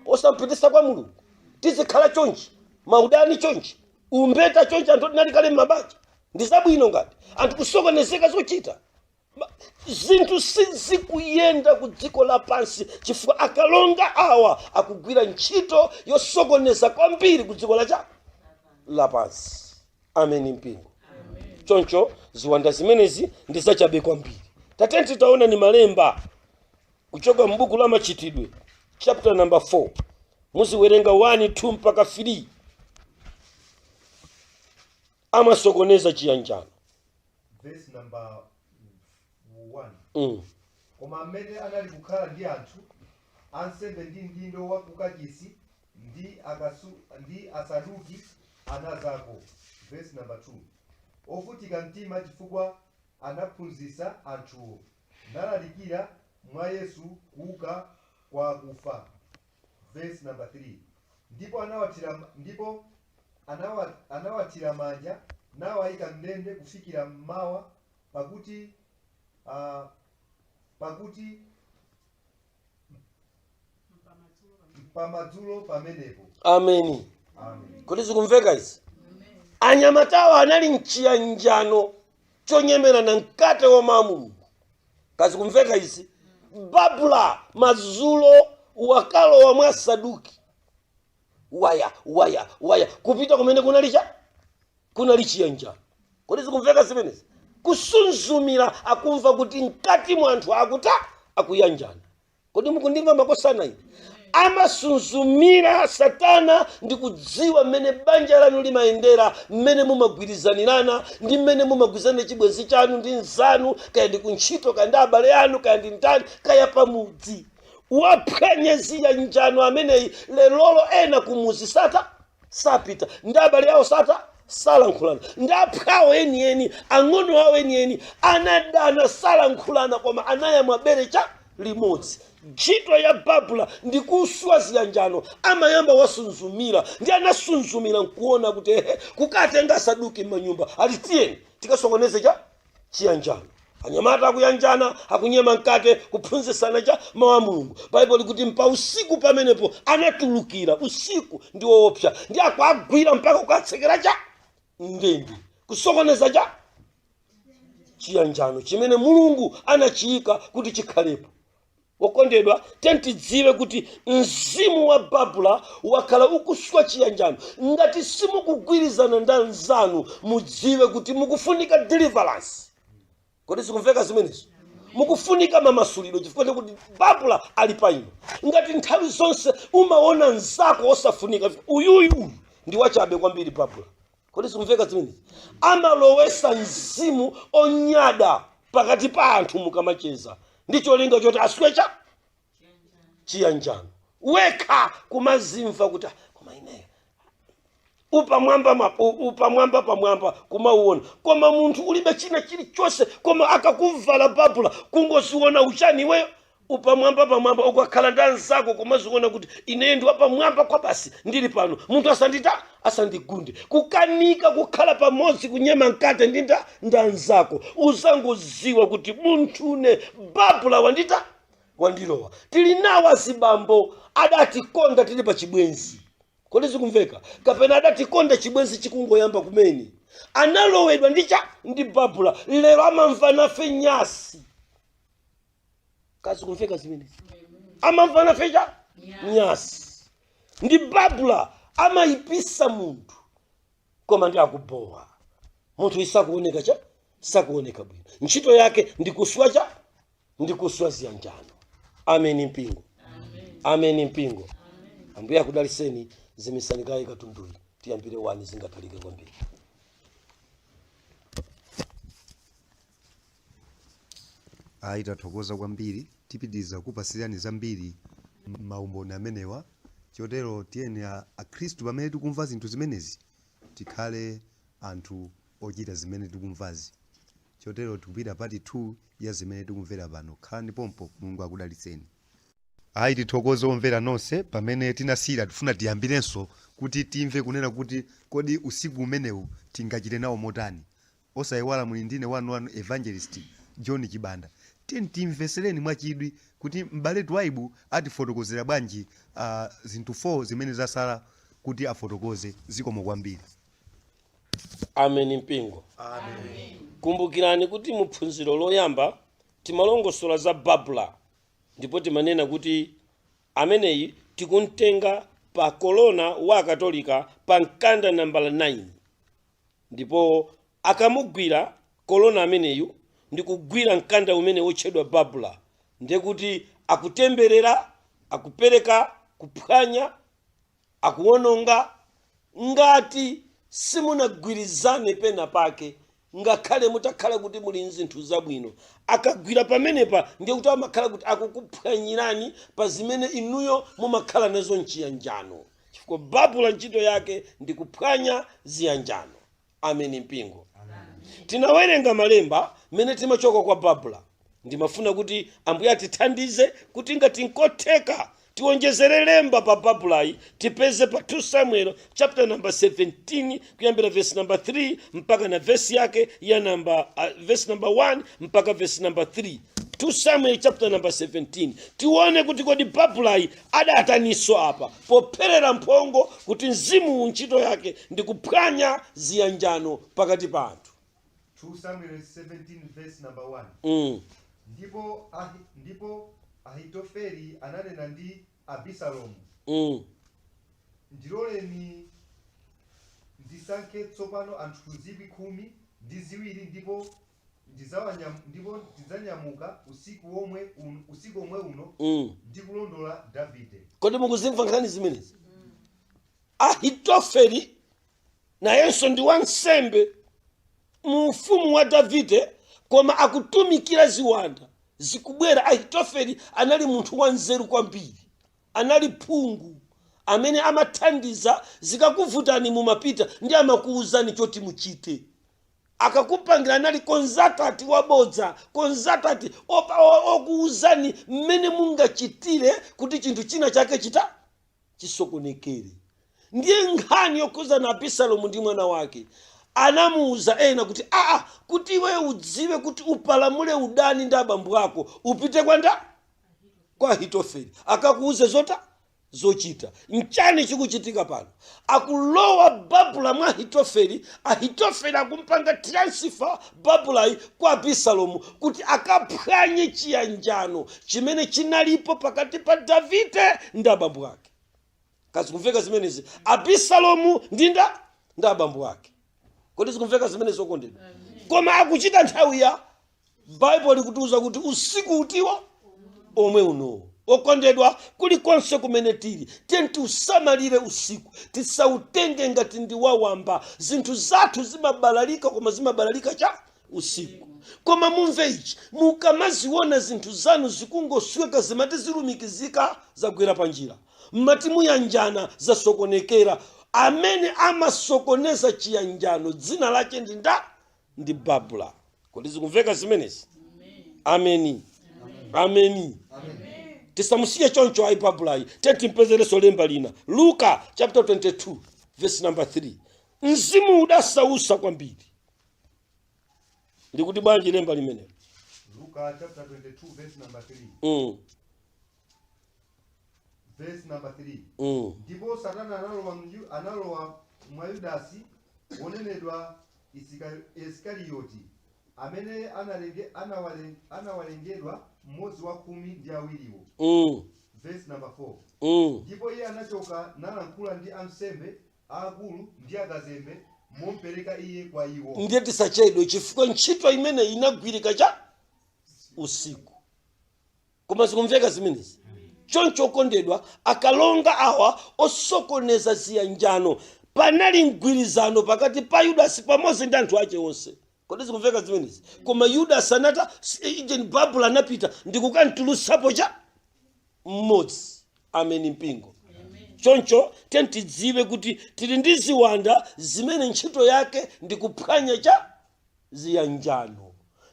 osampitisa kwa Mulungu, tizikhala chonchi, maudani chonchi, umbeta chonchi, anthu tinali kale m'mabanja? Ndi zabwino ngati anthu kusokonezeka zochita. Zinthu sizikuyenda ku dziko lapansi chifukwa akalonga awa akugwira ntchito yosokoneza kwambiri ku dziko lacha lapansi. Ameni mpingo. Choncho ziwanda zimenezi ndi zachabe kwambiri. Tatenti taona ni malemba kuchoka m'buku la Machitidwe chapter number 4, muziwerenga 1, 2 mpaka 3. Amasokoneza chiyanjano. Verse number 1. Koma mmene anali kukhala ndi anthu, ansembe ndi mdindo wa kukachisi ndi Asaduki anadzako. Verse number 2. Ovutika mtima chifukwa anaphunzitsa anthuwo, nalalikira mwa Yesu kuuka kwa akufa. Verse number 3. Ndipo anawathira manja nawayika m'ndende kufikira mmawa, pakuti pamadzulo pamenepo. Ameni. Amen. Kodi zikumveka izi? Anyamatawa anali mchiyanjano chonyemerana mkate wa Mulungu. Kazikumveka izi? Babula madzulo wakalowa mwa Saduki, waya waya waya kupita kumene kunali cha kunali chiyanjano. Kodi zikumveka zimenezi? Kusunzumira, akumva kuti mkati mwa anthu akuta akuyanjana. Kodi mukundimva, makosana? Ine amasunzumira Satana ndi kudziwa mmene banja lanu limayendera, mmene mumagwirizanirana ndi mmene mumagwirizana chibwenzi chanu ndi nzanu, kaya ndi kuntchito, kaya ndi abale anu, kaya ndi ndani, kaya pamudzi. Waphwanya ziyanjano ameneyi. Lelolo ena kumuzi sata sapita ndi abale awo, sata salankhulana ndi aphwawo enieni, ang'ono awo enieni, anadana, salankhulana, koma anayamwa bere cha limodzi. Ntchito ya Babula ndi kuswa ziyanjano. Amayamba wasunzumira, ndi anasunzumira nkuona kuti ehe, kukatenga Saduki m'manyumba, ati tiyeni tikasokoneze cha chiyanjano. Anyamata akuyanjana, akunyema mkate, kuphunzitsana cha mawu a Mulungu. Baibulo likuti mpa usiku pamenepo anatulukira. Usiku ndi woopsa, ndi akuagwira mpaka kukatsekera cha ndende, kusokoneza cha chiyanjano chimene Mulungu anachiyika kuti chikhalepo. Wokondedwa, tentidziwe kuti mzimu wa Babula wakhala ukuswa chiyanjano. Ngati simukugwirizana ndi anzanu, mudziwe kuti mukufunika deliverance. Kodi zikumveka zimenezo? Mukufunika mamasulidwe, chifukwa chakuti Babula ali pa ino. Ngati nthawi zonse umaona mnzako osafunika, uyuyu uyu ndi wachabe kwambiri, Babula. Kodi zikumveka zimenezi? Amalowesa mzimu onyada pakati pa anthu mukamacheza, ndi cholinga choti aswecha chiyanjano. Wekha kumazimva kuti, "Ah, koma ineyo upamwamba upamwamba pamwamba," kumauona, koma munthu ulibe china chilichonse. Koma akakuvala Babula, kungoziona uchani iweyo upamwamba pamwamba. Ukakhala ndi anzako kumaziona kuti ineyo ndi wapamwamba kwa basi, ndili pano munthu asandita asandigunde. Kukanika kukhala pamodzi kunyema mkate ndi anzako, uzangoziwa kuti munthune Babula wandita wandilowa. Tili nawo azibambo adatikonda tili pa chibwenzi. Kodi zikumveka? Kapena adatikonda chibwenzi chikungoyamba kumene, analowedwa ndi cha ndi Babula. Lero amamva nafe nyasi. Kazikumveka zimenezi? Amamva nafe cha nyasi ndi Babula. Amayipisa munthu, koma ndi akubowa munthu isakuoneka cha sakuoneka bwino. Ntchito yake ndi kuswa cha ndi kuswa ziyanjano. Ameni mpingo. Ameni mpingo. Ambuye akudaliseni. Zimisani kaye katunduyi, tiyambire 1, zingatalike kwambiri. Ayi, tathokoza kwambiri. Tipitiriza kupasirani zambiri maumboni amenewa. Chotero tiyeni akhristu, pamene tikumva zinthu zimenezi, tikhale anthu ochita zimene tikumvazi. Chotero tikupita part 2 ya zimene tikumvera pano. Khalani pompo, Mulungu akudalitseni. Ayi, tithokoze omvera nonse. Pamene tinasiyira, tifuna tiyambirenso kuti timve kunena kuti kodi usiku umenewu tingachite nawo motani. Osayiwala, muli ndine wanuwanu Evangelist John Chibanda. Tiyeni timvesereni mwachidwi kuti m'bale Twaibu atifotokozera bwanji zinthu 4 zimene zasala kuti afotokoze. Zikomo kwambiri. Amen mpingo. Kumbukirani kuti mu phunziro loyamba Timalongosola za Babula ndipo timanena kuti ameneyi tikumtenga pa kolona wa Akatolika pa mkanda nambala 9, ndipo akamugwira kolona ameneyu ndi kugwira mkanda umene wotchedwa Babula, ndiye kuti akutemberera, akupereka kuphwanya, akuwononga. Ngati simunagwirizane pena pake, ngakhale mutakhala kuti muli nzinthu zabwino, akagwira pamenepa ndiye kuti amakhala kuti akukuphwanyirani pa zimene inuyo mumakhala nazo mchiyanjano, chifukwa Babula ntchito yake ndi kuphwanya ziyanjano. Ameni mpingo. Tinawerenga malemba mmene timachoka kwa Babula. Ndimafuna kuti Ambuye atithandize kuti ngati nkotheka tiwonjezere lemba pa Babulayi, tipeze pa 2 Samuel chapter number 17, kuyambira verse number 3 mpaka na verse yake ya number verse number 1 mpaka verse number 3. 2 Samuel chapter number 17, tione kuti kodi Babulayi adataniso apa popherera mphongo kuti mzimu ntchito yake ndi kuphwanya ziyanjano pakati pa anthu. 2 Samuel 17 verse number 1. Ndipo Ahitofeli ananena ndi Abisalomu, "Ndiloleni ndisankhe tsopano anthu 12,000, ndipo ndidzanyamuka usiku omwe uno ndi kulondola Davide." Kodi mukuzimva nkhani zimenezi? Ahitofeli nayenso ndi wansembe mu ufumu wa Davide, koma akutumikira ziwanda zikubwera. Ahitofeli anali munthu wanzeru kwambiri, anali phungu amene amathandiza. Zikakuvutani mumapita ndi amakuwuzani choti muchite, akakupangira. Anali consultant wabodza, consultant okuwuzani mmene mungachitire kuti chinthu china chake chita chisokonekere. Ndiye nkhani yokhuzana Abisalomu ndi mwana wake, anamuwuza ena kuti, aa, kuti iwe udziwe kuti upalamule udani ndi abambo ako, upite kwanda kwa Ahitofeli, akakuuze zota zochita. Nchani chikuchitika pano? Akulowa Babula mwa Ahitofeli. Ahitofeli akumpanga transfer Babulayi kwa Abisalomu kuti akaphwanye chiyanjano chimene chinalipo pakati pa Davide ndi abambo ake. Kazikumveka zimenezi? Abisalomu ndi abambo ake. Kodi zikumveka zimenezi, okondedwa? Koma akuchita nthawi ya Baibulo likutiuza kuti usiku utiwo omwe unowo. Okondedwa, kulikonse kumene tili, tiye tiusamalire usiku, tisautenge ngati ndi wawamba. Zinthu zathu zimabalalika, koma zimabalalika cha usiku. Koma mumve ichi: mukamaziona zinthu zanu zikungosweka, zimati zilumikizika zagwera pa njira, mmati muyanjana zasokonekera. Amene amasokoneza chiyanjano dzina lake ndi nda? Ndi Babula. Kodi zikumveka zimenezi? Ameni, ameni. Tisamusiye choncho ayi Babulayi, tiye timpezerenso lemba lina, Luka chapter 22 verse number 3. Mzimu udasausa kwambiri. Ndikuti bwanji lemba limenelo? Luka chapter 22 verse number 3. Verse number 3. Ndipo Satana analowa mwa Yudasi wonenedwa Isikarioti, amene anawerengedwa mmodzi wa 12wo. Verse number 4. Ndipo iye anachoka nalankhula ndi ansembe aakulu ndi akazembe mompereka iye kwa iwo. Ndiye tisachedwe, chifukwa ntchito imene inagwirika cha usiku. Koma zikumveka zimenezi? Choncho okondedwa, akalonga awa osokoneza ziyanjano, panali mgwirizano pakati pa Yudasi pamodzi ndi anthu ache onse. Kodi zikumveka zimenezi? Koma Yudasi anata ijeni, Babula anapita ndikukantulutsapo cha mmodzi. Ameni mpingo. Choncho tiye tidziwe kuti tili ndi ziwanda zimene ntchito yake ndi kuphwanya cha ziyanjano.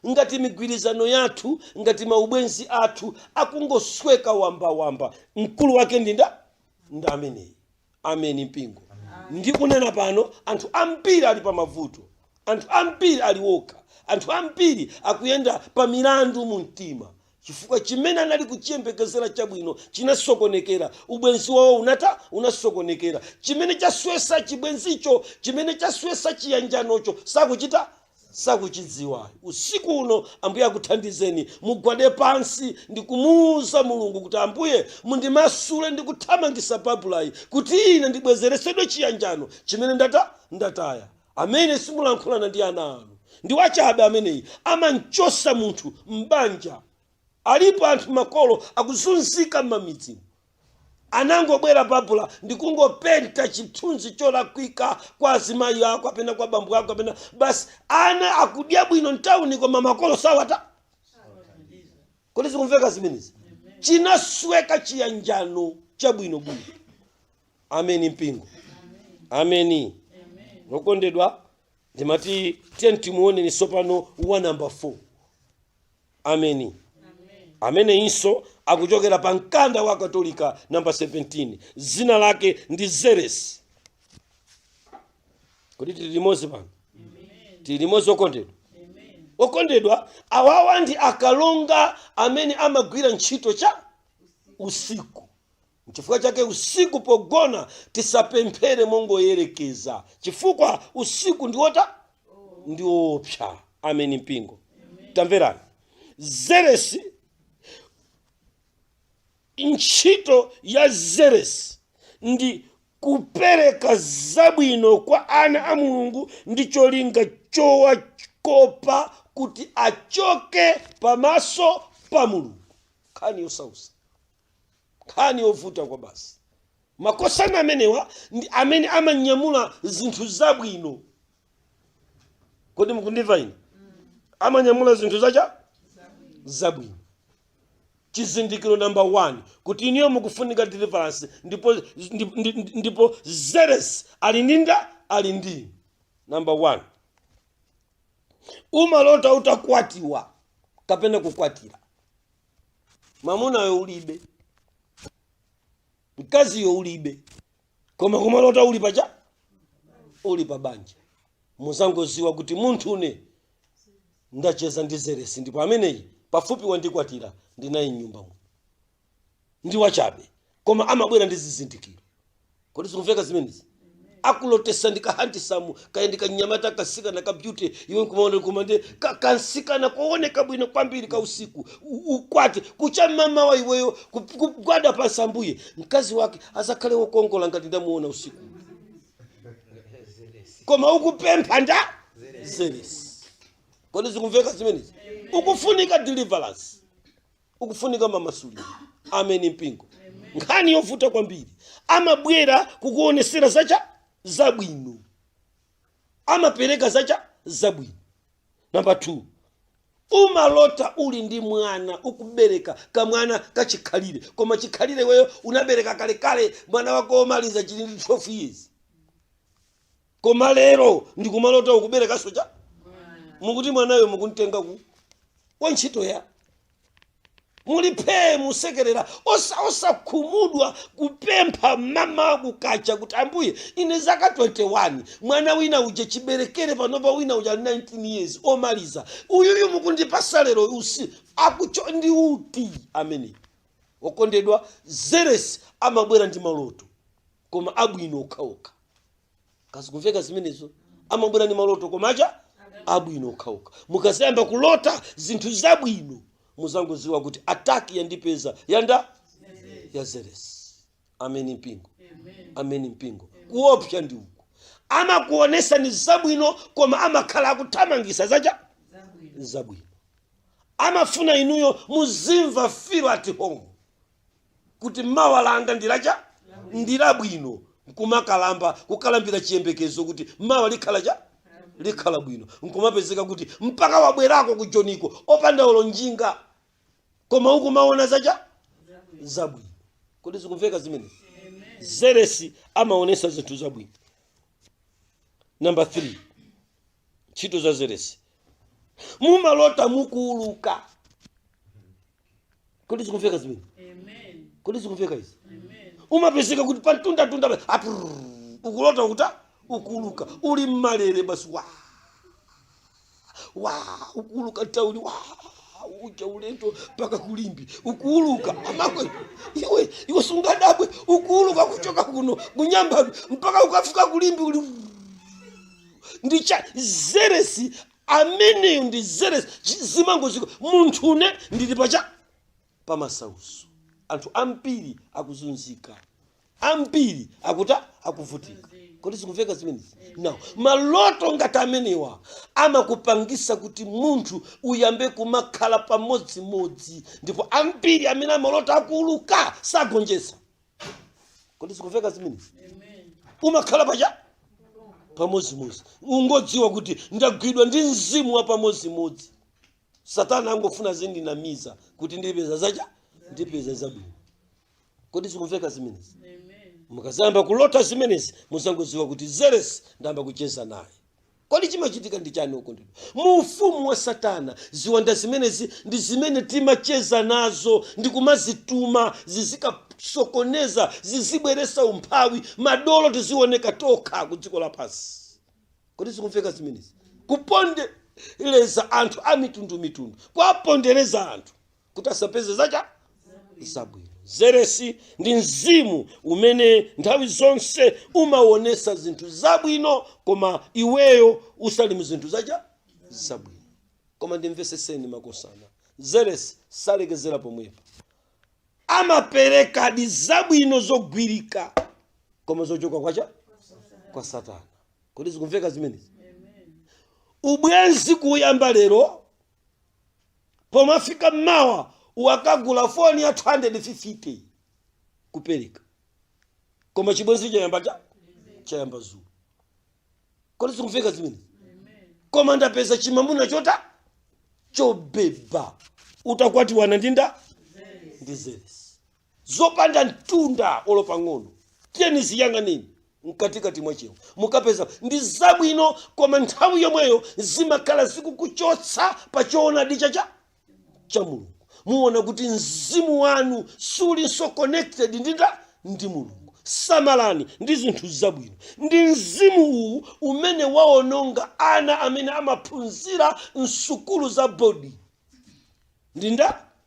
Ngati migwirizano yathu, ngati maubwenzi athu akungosweka wambawamba, mkulu wake ndi nda? Ndi ameneyi. Ameni mpingo. Ndikunena pano anthu ambiri ali pa mavuto, anthu ambiri ali wokha, anthu ambiri akuyenda pa milandu mu mtima, chifukwa chimene anali kuchiyembekezera chabwino chinasokonekera, ubwenzi wawo unata unasokonekera. Chimene chaswesa chibwenzicho, chimene chaswesa chiyanjanocho, sakuchita. Sakuchidziwa. Usiku uno Ambuye akuthandizeni, mugwade pansi ndi kumuwuza Mulungu kuti, "Ambuye, mundimasule ndi kuthamangisa babulayi kuti ine ndibwezeresedwe chiyanjano chimene ndataya." Amene simulankhulana ndi ana anu ndi wachabe. Ameneyi amanchosa munthu m'banja. Alipo anthu, makolo akuzunzika m'mamidzimu, anangobwera babula ndikungopenta chithunzi cholakwika kwa azimayi ako kapena kwa bambo ako kapena basi. Ana akudya bwino mtawuni, koma makolo sawata. Kodi zikumveka zimenezi? Chinasweka chiyanjano chabwinobwino. Ameni mpingo, ameni. Okondedwa, ndimati tiye timuoneni tsopano wa namba 4. Ameni. Amene inso akuchokera pa mkanda wa Katolika, namba 17, zina lake ndi Zeres. Kodi tili limodzi pano? Tili limodzi, okondedwa? Okondedwa, awawa ndi akalonga amene amagwira ntchito cha usiku. Nchifukwa chake usiku pogona tisapemphere mongoyerekeza, chifukwa usiku ndiwota ndi woopsa. Ameni mpingo. Tamverani, Zeresi, ntchito ya Zeresi ndi kupereka zabwino kwa ana a Mulungu ndi cholinga chowakopa kuti achoke pamaso pa Mulungu. Nkhani yosausa, nkhani yovuta kwa basi. Makosana amenewa ndi amene amanyamula zinthu zabwino. Kodi mukundimva ine? Amanyamula zinthu zacha zabwino. Chizindikiro namba 1 kuti iniyo mukufunika deliverance, ndipo Zeres ali ndinda ali ndi namba 1, umalota utakwatiwa kapena kukwatira. Mamunayo ulibe, mkaziyo ulibe, koma kumalota uli pacha uli pa banja. Muzangoziwa kuti munthu une ndacheza ndi Zeresi, ndipo ameneyi pafupi wandikwatira, ndinayi mnyumba muno. Ndi wachabe, koma amabwera ndi zizindikiro. Kodi zikumveka zimenezi? Akulotesa ndi kahandsome kaya ndi kanyamata, kasikana ka beauty, iwe nkumaona koma ndi kansikana kooneka bwino kwambiri ka usiku. Ukwati kucha mmamawa, iweyo kugwada pansi, "Ambuye, mkazi wake azakhale wokongola ngati ndamuona usiku." Koma ukupempha nda Zeresi. Kodi zikumveka zimenezi? Ukufunika deliverance, ukufunika mamasuliro. Ameni mpingo. Nkhani yovuta kwambiri. Amabwera kukuonesera zacha zabwino, amapereka zacha zabwino. Namba 2, umalota uli ndi mwana, ukubereka kamwana kachikhalire, koma chikhalire weyo unabereka kalekale. Mwana wako womaliza chili ndi 12 years, koma lero ndikumalota ukuberekaso cha mukuti mwanayo mukuntenga ku wantchito ya muli phee, musekerera, osakhumudwa kupempha mama kukacha kuti, "Ambuye, ine zaka 21, mwana wina uja chiberekere, panopa wina uja ali 19 years omaliza, uyuyu mukundipasa lero usi akucho ndi uti amene?" Okondedwa, Zeres amabwera ndi maloto, koma abwino okhaokha. Kazikumveka zimenezo? Amabwera ndi maloto, koma acha abwino okhaokha. Mukazayamba kulota zinthu zabwino, muzangoziwa kuti attack yandipeza yanda ya Zeres. Ameni mpingo, ameni mpingo. Kuopsa ndi uku, amakuonesa ni zabwino, koma amakhala akuthamangisa zacha zabwino. Amafuna inuyo muzimva feel at home kuti mawa langa ndilacha ndilabwino, nkumakalamba kukalambira chiyembekezo kuti mawa likhala cha likhala bwino, nkumapezeka kuti mpaka wabwerako kujoniko opanda olo njinga, koma ukumaona zacha zabwino. Kodi zikumveka zimenezi? Zeresi amaonesa zinthu zabwino. Namba 3, ntchito za Zeresi, mumalota mukuuluka. Kodi zikumveka zimene? Kodi zikumveka izi? Umapezeka kuti pamtundatunda aprrr, ukulota ukuta ukuuluka, uli mmalere basi, wa wa ukuuluka mtauni, wa uja ulendo mpaka kulimbi ukuuluka. Amakwe iwe, iwe sungadabwe, ukuuluka kuchoka kuno kunyambadwe mpaka ukafika kulimbi uli ndicha Zeresi. Ameneyo ndi Zeresi. Zimangoziko munthune ndili pacha pamasauso. Anthu ambiri akuzunzika, ambiri akuta akuvutika. Kodi zikumveka zimenezi? Now, maloto ngati amenewa amakupangisa kuti munthu uyambe kumakhala pamodzimodzi, ndipo ambiri amene amalota akuuluka sagonjetsa. Kodi zikumveka zimenezi? Umakhala pacha pamodzimodzi, ungodziwa kuti ndagwidwa ndi mzimu wa pamodzimodzi. Satana angofuna zindinamiza kuti ndipeza zacha, ndipeza zabwino. Kodi zikumveka zimenezi? Mukazayamba kulota zimenezi, muzangodziwa kuti Zeresi ndayamba kucheza naye. Kodi chimachitika ndi chani, okondedwa? Mu ufumu wa Satana, ziwanda zimenezi ndi zimene timacheza nazo ndi kumazituma zizikasokoneza, zizibweresa umphawi, madolo tizioneka tokha ku dziko lapansi. Kodi zikumveka zimenezi? Kupondereza anthu a mitundumitundu, kuwapondereza anthu kuti asapeze zacha zabwino. Zeresi ndi mzimu umene nthawi zonse umaonesa zinthu zabwino, koma iweyo usali mu zinthu zacha zabwino. Koma ndimveseseni, makosana, Zeresi salekezera pomwepo. Amaperekadi zabwino zogwirika, koma zochoka kwacha kwa Satana. Kodi zikumveka zimenezi? Ubwenzi kuyamba lero, pomafika mmawa wakagula foni ya 250 kupereka, koma chibwenzi chayamba chayamba zulo. Kodi zikumveka zimenezi? Koma ndapeza chimamuna chota chobeba. Utakwatiwana ndinda ndi Zeresi, zopanda mtunda olo pang'ono. Tiyeni ziyang'aneni mkatikati mwachewo, mukapeza ndi zabwino, koma nthawi yomweyo zimakhala zikukuchotsa pa choonadi chacha cha Mulungu. Muona kuti mzimu wanu sulinso connected ndi Mulungu. Samalani ndi zinthu zabwino. Ndi mzimu uwu umene waononga ana amene amaphunzira msukulu za boarding.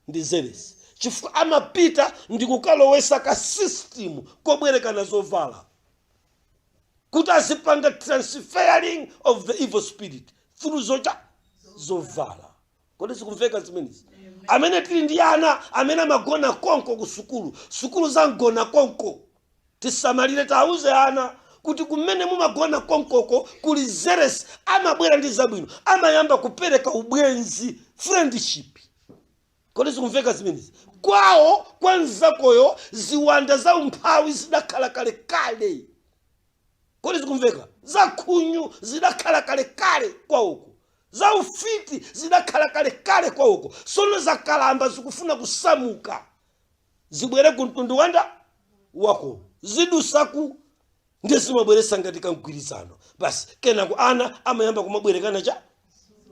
Ndi Zeresi, chifukwa amapita ndi kukalowesa ka system kobwerekana zovala kuti azipanga transferring of the evil spirit through zocha zovala. Kodi zikumveka zimenezi? Amene tili ndi ana amene amagona konko ku sukulu, sukulu zamgona konko, tisamalire. Tauze ana kuti kumene mumagona konkoko kuli Zeresi. Amabwera ndi zabwino, amayamba kupereka ubwenzi, friendship. Kodi zikumveka zimenezi? Kwawo kwa mzakoyo ziwanda za umphawi zidakhala kalekale. Kodi zikumveka? Zakhunyu zidakhala kalekale kwawoko, za ufiti zidakhala kalekale kwawoko. Sono zakalamba, zikufuna kusamuka zibwere ku mtundu wanda wako, zidusaku ndi zimabweresa ngati kamgwirizano basi. Kenako ana amayamba kumabwerekana cha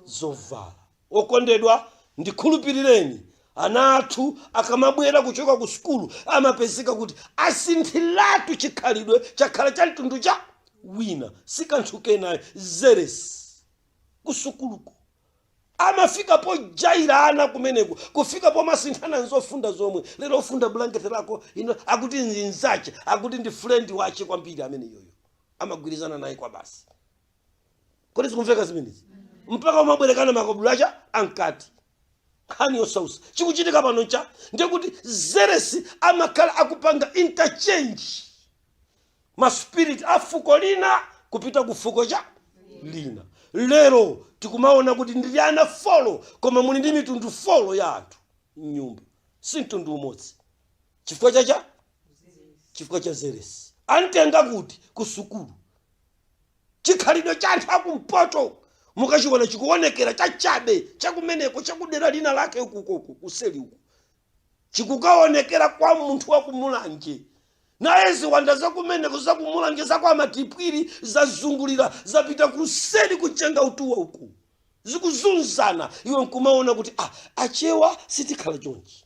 zovala. Okondedwa, ndikhulupirireni, ana athu akamabwera kuchoka ku sukulu amapezeka kuti asinthiratu chikhalidwe, chakhala cha mtundu cha wina. Si kanthu kenayo, Zeresi. Kusukuluko amafika pojaira ana kumeneko, kufika pomasinthana nzofunda zomwe. Lero ofunda bulangeti lako ino, akuti nzinzache, akuti ndi friend wache kwambiri amene yoyo amagwirizana naye kwa basi. Kodi zikumveka zimenezi? Mpaka umabwerekana makabudula ankati. Nkhani yosausa chikuchitika pano ncha ndikuti Zeresi amakhala akupanga interchange ma spirit a fuko lina kupita ku fuko cha lina. Lero tikumaona kuti ndili ana 4, koma muli ndi mitundu 4 ya anthu mnyumba, si mtundu umodzi. Chifukwa chacha? Chifukwa cha Zeresi. Antenga kuti? Ku sukulu. Chikhalidwe cha anthu akumpoto mukachiona chikuonekera chachabe chakumeneko, chakudera lina lake ukukoko kuseli uku, chikukaonekera kwa munthu wakumulanje. Naye ziwanda zakumeneko, zakumulanje, zakwa Matipwiri, zazungulira, zapita kuseli kuchenga utuwa uku, zikuzunzana. Iwe nkumaona kuti, ah, Achewa sitikhala chonchi,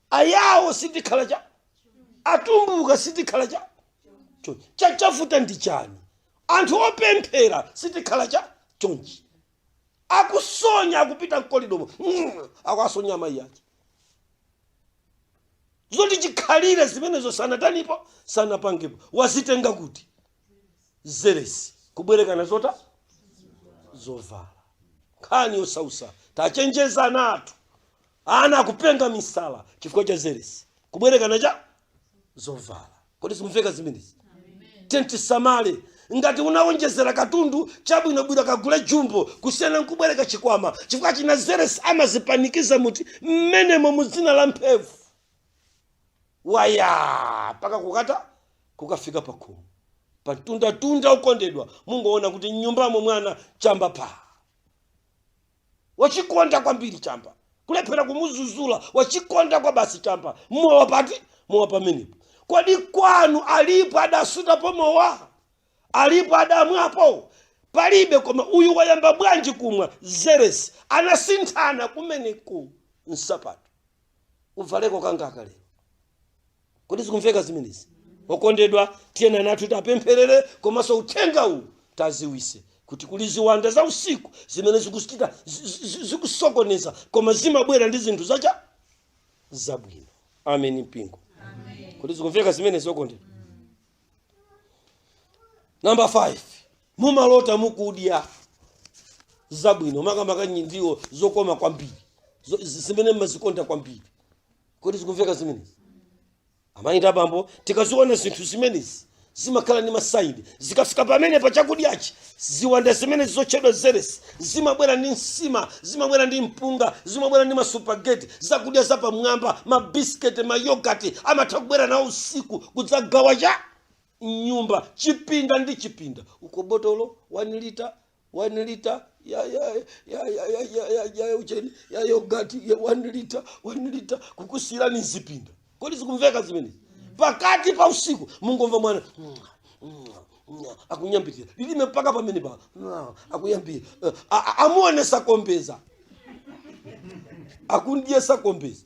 Ayawo sitikhala cha, Atumbuka sitikhala cha chonchi. Chachavuta ndi chani? Anthu opemphera sitikhala cha chonchi. Akusonya, akupita mkolidomo, akuasonya amayi ake. Zoti chikhalire zimenezo sanatanipo, sanapangepo. Wazitenga kuti? Zeresi, kubwerekana zota zovala. Nkhani yosausa. Tachenjeza ana athu. Ana akupenga misala chifukwa cha zeresi, kubwerekana cha zovala. Kodi zikumveka zimenezi? Tisamale. Ngati unawonjezera katundu, chabwinobwino kagule jumbo kusiyana nkubwereka chikwama, chifukwa china zeresi amazipanikiza muti mmenemo mu dzina la mphevu waya mpaka kukata kukafika pakhomo patundatunda. Ukondedwa, mungoona kuti mnyumbamo mwana chamba pa wachikonda kwambiri chamba, kulephera kumuzuzula, wachikonda kwa basi chamba. Mowa pati? Mowa pamenepo. Kodi kwanu alipo adasutapo mowa? Alipo adamwapo? Palibe. Koma uyu wayamba bwanji kumwa? Zeresi anasinthana kumeneku nsapato, uvaleko kangaka lero. Kodi zikumveka zimenezi, okondedwa? Tiyena nathu tapempherere, komanso uthenga uwu taziwise kuti kuli ziwanda za usiku zimene zikuchita zikusokoneza, koma zimabwera ndi zinthu zacha zabwino. Amen, mpingo. Kodi zikumveka zimenezi, okondedwa? Namba 5, mumalota mukudya zabwino, makamaka ndiwo zokoma kwambiri, zimene mmazikonda kwambiri. Kodi zikumveka zimenezi, amayi ndi abambo? Tikaziona zinthu zimenezi, zimakhala ndi ma signs. Zikafika pamene pa chakudyachi, ziwanda zimene zotchedwa zeresi zimabwera ndi nsima, zimabwera ndi mpunga, zimabwera ndi ma spaghetti, zakudya zapamwamba, mabisiketi, ma yoghurt. Amatha kubwera nawo usiku kudzagawa cha nyumba, chipinda ndi chipinda uko, botolo 1 lita, 1 lita ya ya ya ya ya ya ya ya ucheni ya yoghurt ya 1 lita, 1 lita, kukusiyirani mzipinda. Kodi zikumveka zimenezi? Pakati pa usiku mungomva mwana akunyambitira lilime mpaka pamene pa akuyambira. Amuonesa kombeza, akundyesa kombeza.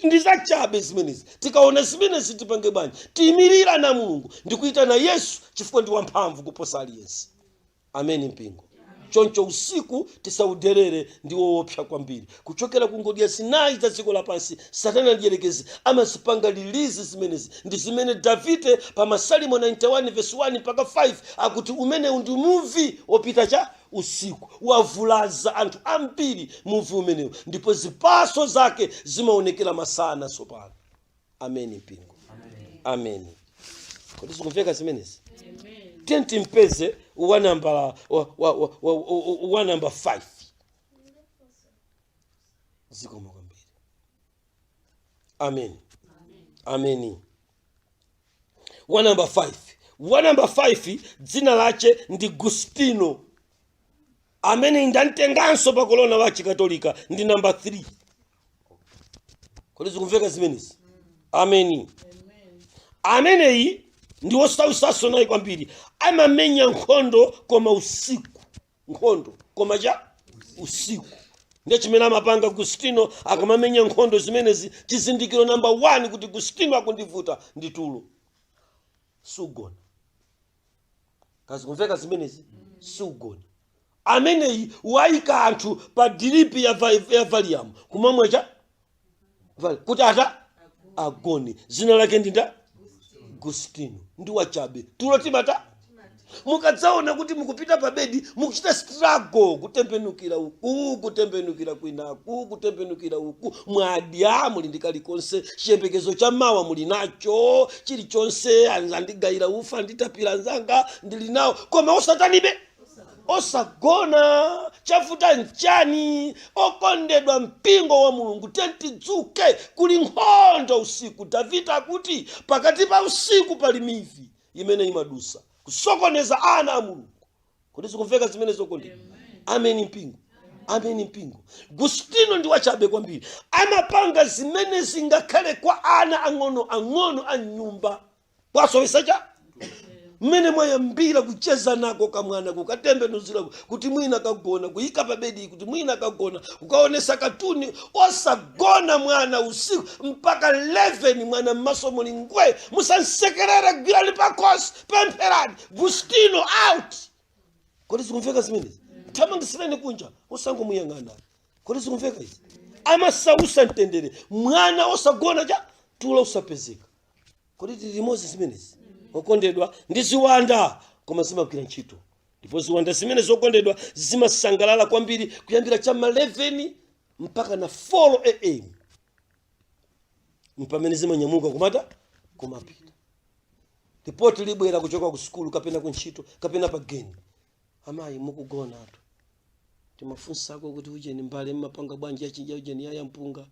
Ndi zachabe zimenezi. Tikaona zimenezi tipange bwanji? Tiyimirira na Mulungu ndikuyitana Yesu, chifukwa ndi wamphamvu kuposa aliyense. Ameni, mpingo. Choncho usiku tisauderere, ndi woopsa kwambiri. Kuchokera ku ngodya zinayi za dziko lapansi, Satana ndiyerekezi amazipanga release zimenezi. Ndi zimene Davide pa Masalimo 91 verse 1 mpaka 5 akuti umenewu ndi muvi wopita cha usiku, wavulaza anthu ambiri muvi umenewu, ndipo zipaso zake zimaonekera masana tsopano. Ameni, mpingo. Ameni. Kodi zikumveka zimenezi? Tiye timpeze wa namba wa, wa, wa, wa, wa, wa namba 5. Zikoma kwambiri. Amen, ameni. Wa namba 5, wa namba 5 dzina lache ndi Gustino, amene ndamtenganso pa kolona wa Chikatolika, ndi namba 3. Kodi zikumveka zimenezi? Ameni. Ameneyi ndi wosausaso naye kwambiri. Amamenya nkhondo koma usiku, nkhondo koma cha usiku. Ndiye chimene amapanga Gustino akamamenya nkhondo zimenezi, chizindikiro namba 1 kuti Gustino akundivuta ndi tulo sugona. Kazikumveka zimenezi? Sugona. Ameneyi wayika anthu pa drip ya Valium, kumamwa cha kuti ata agone. Zina lake ndinda Gustino. Ndi wachabe. Tulo timata. Mukadzaona kuti mukupita pa bedi, mukuchita struggle kutembenukira uku, kutembenukira kwinaku, kutembenukira uku, mwadya, muli ndi kalikonse, chiyembekezo cha mawa muli nacho, chilichonse, andigayira ufa, anditapira anzanga, ndili nawo, koma osatanibe, osagona. Chavuta nchani? Okondedwa, mpingo wa Mulungu, tentidzuke, kuli nkhondo usiku. Davide akuti pakati pa usiku pali mivi imene imadusa kusokoneza ana a Mulungu. Kodi zikumveka zimene zokondedwa? Ameni, mpingo. Ameni, mpingo. Gustino ndi wachabe kwambiri. Amapanga zimene zingakhale kwa ana ang'ono ang'ono a nyumba, kwasowesa cha mmene mwayambira kucheza nako kamwana, kukatembenuzira kuti mwina kagona, kuyika pa bedi kuti mwina kagona, kukaonesa katuni, osagona mwana usiku mpaka 11. Mwana mmaso muli ngwe. Musansekerere, gwirani pakhosi, pempherani. Gustino out. Kodi zikumveka zimenezi? Thamangisireni kunja, osangomuyang'ana. Kodi zikumveka izi? Amasausa mtendere mwana osagona, cha tulo usapezeka. Kodi tili limodzi zimenezi, okondedwa? Ndi ziwanda, koma zimagwira ntchito. Ndipo ziwanda zimene zokondedwa zimasangalala kwambiri kuyambira cha ma 11 mpaka na 4 am, mpamene zimanyamuka kumata kumapita. Ripoti libwera kuchoka ku sukulu kapena ku ntchito kapena pa geni: "Amayi, mukugonatu, timafunsako kuti ujeni mbale mmapanga bwanji yachinja ujeni yaya mpunga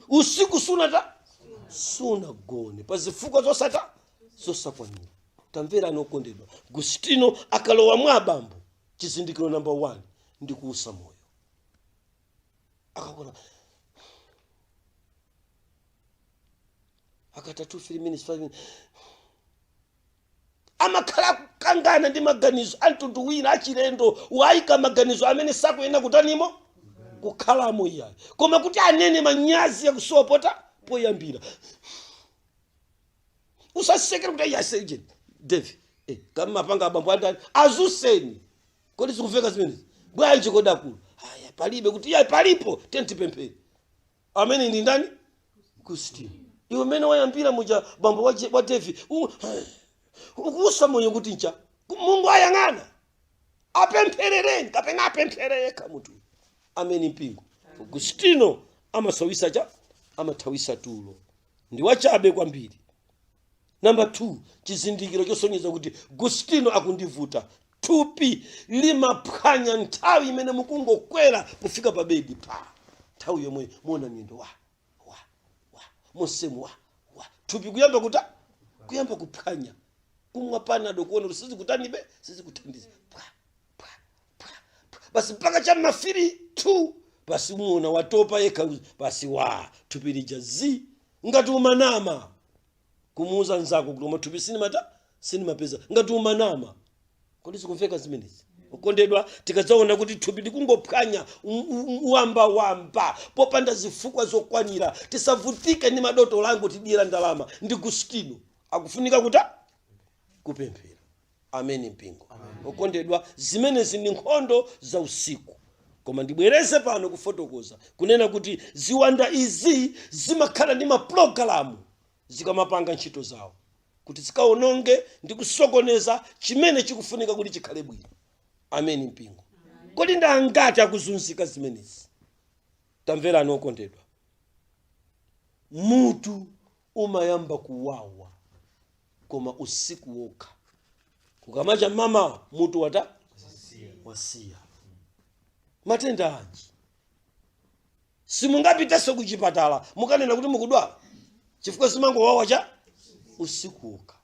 usiku sunata sunagone pa zifukwa zosata zosakwanira." Tamverani okondedwa, Gustino akalowa mwa abambo, chizindikiro namba 1 ndi kuusa moyo. Akakona akata 2 3 minutes, 5 minutes, amakhala akukangana ndi maganizo a mtundu wina achilendo. Wayika maganizo amene sakuyenera kutanimo kukhalamo iyayi, koma kuti anene manyazi yakusopota poyambira. Usasekere kuti ayi Devi kamapanga abambo andani azuseni. Kodi zikumveka zimenezi bwanji? Kodi akulu aya palibe kuti iyayi palipo tentipemphere. Amene ndi ndani? Gustino. Iwe mmene wayambira muja, bambo wa Devi, ukuusa moyo kuti ncha Mungu ayang'ana apempherereni kapena apemphere yekha munthu amene mpingo. Gustino amasawisa cha amathawisa tulo, ndi wachabe kwambiri. Namba 2, chizindikiro chosonyeza kuti Gustino akundivuta: thupi limaphwanya nthawi imene mukungokwera kufika pa bedi. Pa nthawi yomwe muona miyendo wa wa wa monsemu wa wa, thupi kuyamba kuta kuyamba kuphwanya. Kumwa Panado kuona kuti sizikutanibe, sizikuthandiza. Pwa pwa pwa pwa, basi mpaka cha ma 3 2, basi muona watopa yekha, basi wa thupi lija zi ngati umanama kumuuza nzako kuti koma thupi sinimata sinimapeza ngati umanama. Kodi zikumveka zimenezi okondedwa? Tikadzaona kuti thupi likungophwanya wamba wamba popanda zifukwa zokwanira, tisavutike ndi madoto langu tidyera ndalama. Ndi Gustino, akufunika kuta kupemphera. Ameni mpingo. Okondedwa, zimenezi ndi nkhondo za usiku. Koma ndibwereze pano kufotokoza kunena kuti ziwanda izi zimakhala ndi mapulogalamu zikamapanga ntchito zawo kuti zikaononge ndi kusokoneza chimene chikufunika kuti chikhale bwino. Ameni mpingo. Kodi ndi angati akuzunzika zimenezi? Tamverani okondedwa, mutu umayamba kuwawa koma usiku wokha. Kukamacha mama mutu wata wasiya. Matenda anji? Simungapitenso kuchipatala mukanena kuti mukudwala chifukwa zimangowawa cha usiku wokha.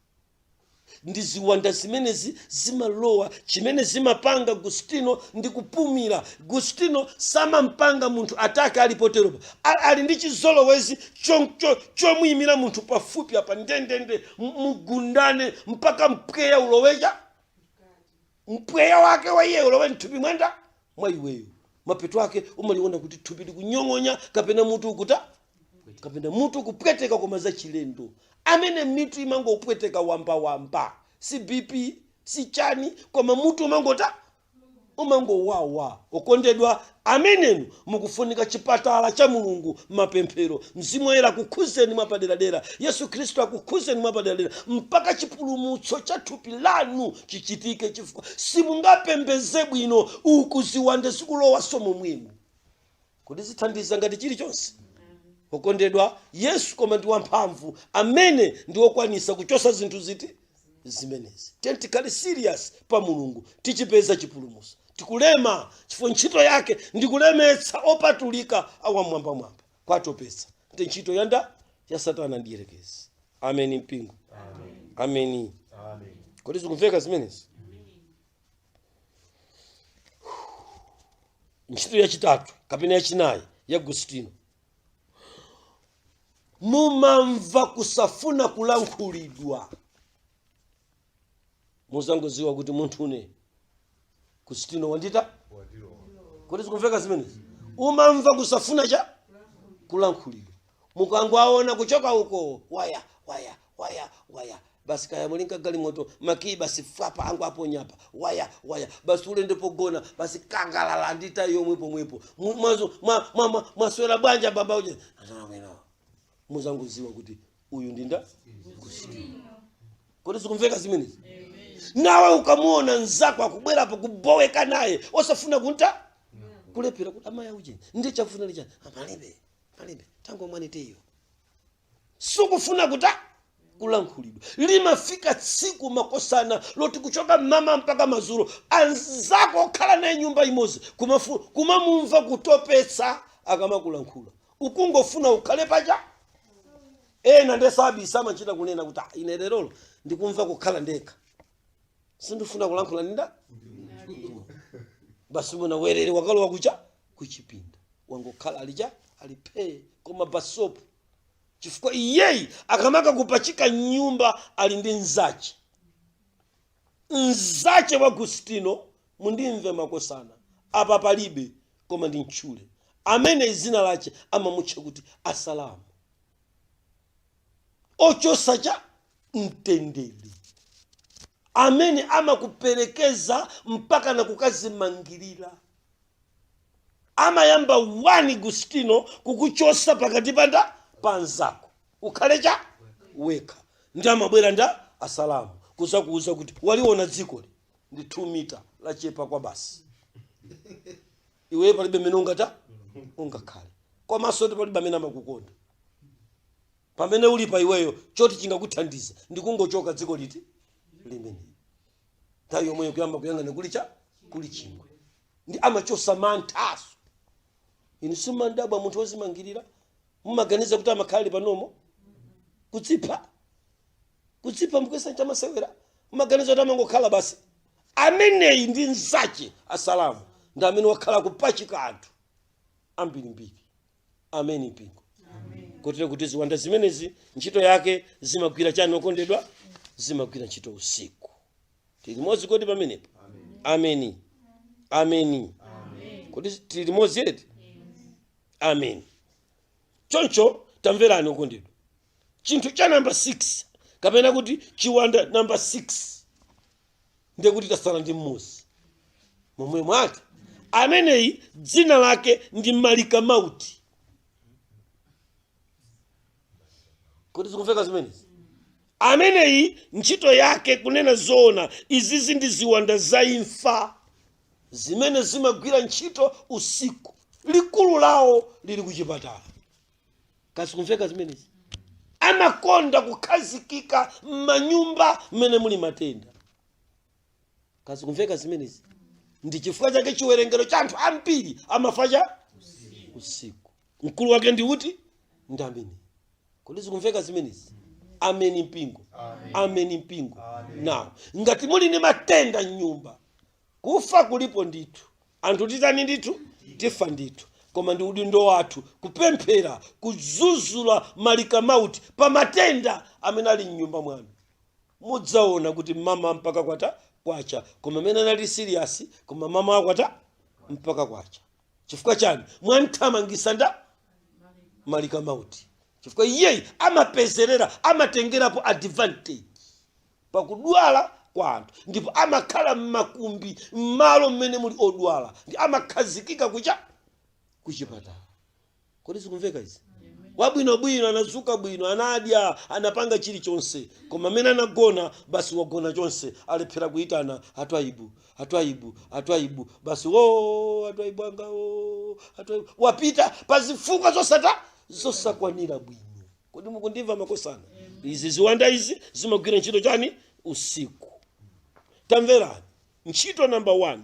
Ndi ziwanda zimenezi zimalowa. Chimene zimapanga Gustino ndi kupumira. Gustino samampanga munthu atake ali poteropo. Ali ndi chizolowezi chomuyimira munthu pafupi apa ndendende, mugundane mpaka mpweya ulowecha mpweya wake wa iye ulowe mthupi mwenda mwa iweyo. Mapeto ake umaliona kuti thupi likunyong'onya kapena mutu ukuta kapena mutu ukupweteka koma zachilendo. Amene mitu imangopweteka wambawamba, si BP, si chani, koma mutu umangota umangowawa. Okondedwa, amenenu mukufunika chipatala cha Mulungu, mapemphero, Mzimu Woyera akukhuzeni mwapaderadera, Yesu Khristu akukhuzeni mwapaderadera mpaka chipulumutso cha thupi lanu chichitike, chifukwa simungapembeze bwino uku ziwanda zikulowaso momwemo. Kodi zithandiza ngati chilichonse? Okondedwa, Yesu koma ndi wamphamvu amene ndi wokwanisa kuchosa zinthu ziti zimenezi. Tiye tikhale serious pa Mulungu, tichipeza chipulumutso. Tikulema chifukwa ntchito yake ndikulemetsa opatulika awamwambamwamba, kwatopetsa. Ndi ntchito yanda ya Satana ndiyerekezi. Ameni mpingo. Ameni. Kodi zikumveka zimenezi? Ntchito yachitatu kapena yachinayi ya Gustino: mumamva kusafuna kulankhulidwa. Muzangoziwa kuti munthune Gustino wandita. Kodi zikumveka zimenezi? Umamva kusafuna cha kulankhulidwa. Mukangoaona kuchoka uko, waya waya waya waya, basi kaya mulinka galimoto, makiyi basi fwapa angu aponyapa, waya waya, basi ulendo pogona basi kangalala ndita yomwe pomwepo. Mwaswera bwanja baba uje mwino? Muzangoziwa kuti uyu ndinda Gustino. Kodi zikumveka zimenezi? Nawe ukamuona mzako akubwerapo, kuboweka naye, osafuna kunta kulephera kuti amayi aucheni ndi chafuna lichani, palibe, palibe, tangomwani tiyo, sukufuna kuta kulankhulidwa. Limafika tsiku, makosana, loti kuchoka mama mpaka madzulo anzako okhala naye nyumba imodzi kumamumva kutopetsa akamakulankhula, ukungofuna ukhale pacha. Ena ndesabisa, amachita kunena kuti, "Ah, ine lerolo ndikumva kukhala ndekha, sindifuna kulankhula ninda." Basi, muna werere wakalowa kucha kuchipinda, wangokhala alicha aliphee koma basopo, chifukwa iyeyi akamaka kupachika nyumba ali ndi nzache, nzache wa Gustino. Mundimve makosana, apa palibe koma ndi mtchule amene zina lache amamutcha kuti Asalamu ochosa cha mtendere, amene amakuperekeza mpaka na kukazimangirira. Amayamba 1 Gustino kukuchosa pakati panda panzako, ukhale cha wekha, ndi amabwera nda Asalamu kuzakuuza kuti waliona dzikoli ndi 2 mita, lachepa kwa basi, iwe palibe mene ungata ungakhale, komanso ndi palibe amene amakukonda pamene uli pa iweyo. Choti chingakuthandiza ndikungochoka dziko liti limene nthawi yomweyo kuyamba kuyang'ana kuli cha kuli chingwe, ndi amachosa manthaso. Inu simandabwa munthu wozimangirira, mumaganiza kuti amakhala panomo kudzipha, kudzipha mukuisa chamasewera, mumaganiza kuti amangokhala basi? Ameneyi ndi nzache Asalamu, ndi amene wakhala kupachika anthu ambirimbiri. Ameni mpingo. Kotero kuti ziwanda zimenezi ntchito yake zimagwira chani, okondedwa? Zimagwira ntchito usiku. Tili limodzi kodi pamenepo? Ameni, ameni. Kodi tili limodzi eti? Ameni. Choncho tamverani okondedwa, chinthu cha namba 6, kapena kuti chiwanda namba 6, ndiye kuti tasala ndi mmodzi momwe mwake. Ameneyi dzina lake ndi Malikamauti. Kodi zikumveka zimenezi? Ameneyi ntchito yake, kunena zoona, izizi ndi ziwanda za imfa zimene zimagwira ntchito usiku. Likulu lawo lili kuchipatala. Kazikumveka zimenezi? Amakonda kukhazikika m'manyumba mmene muli matenda. Kazikumveka zimenezi? Ndi chifukwa chake chiwerengero cha anthu ambiri amafa cha usiku. Mkulu wake ndi uti? Ndi amene. Kodi zikumveka zimenezi? Ameni mpingo, ameni mpingo. Now, ngati muli ndi matenda mnyumba, kufa kulipo ndithu, anthu titani ndithu, tifa ndithu, koma ndi udindo wathu kupemphera kuzuzula malikamauti pa matenda amene ali mnyumba mwanu. Mudzaona kuti mama mpaka kwata kwacha, koma amene anali serious, koma mama akwata mpaka kwacha. Chifukwa chani? Mwanthamangisa nda malikamauti, chifukwa iyeyi amapezerera, amatengerapo advantage pakudwala kwa anthu, ndipo amakhala m'makumbi, m'malo mmene muli odwala, ndi amakhazikika kucha kuchipatala. Kodi zikumveka izi? Wabwinobwino, anazuka bwino, anadya, anapanga chilichonse, koma amene anagona basi wagona chonse, alephera kuyitana atwaibu, atwaibu, atwaibu, basi wo atwaibu anga o atwaibu wapita pa zifukwa zosata zosakwanira bwino. Kodi mukundimva makosana? Izi ziwanda izi zimagwira ntchito chani? Usiku. Tamverani, ntchito namba 1,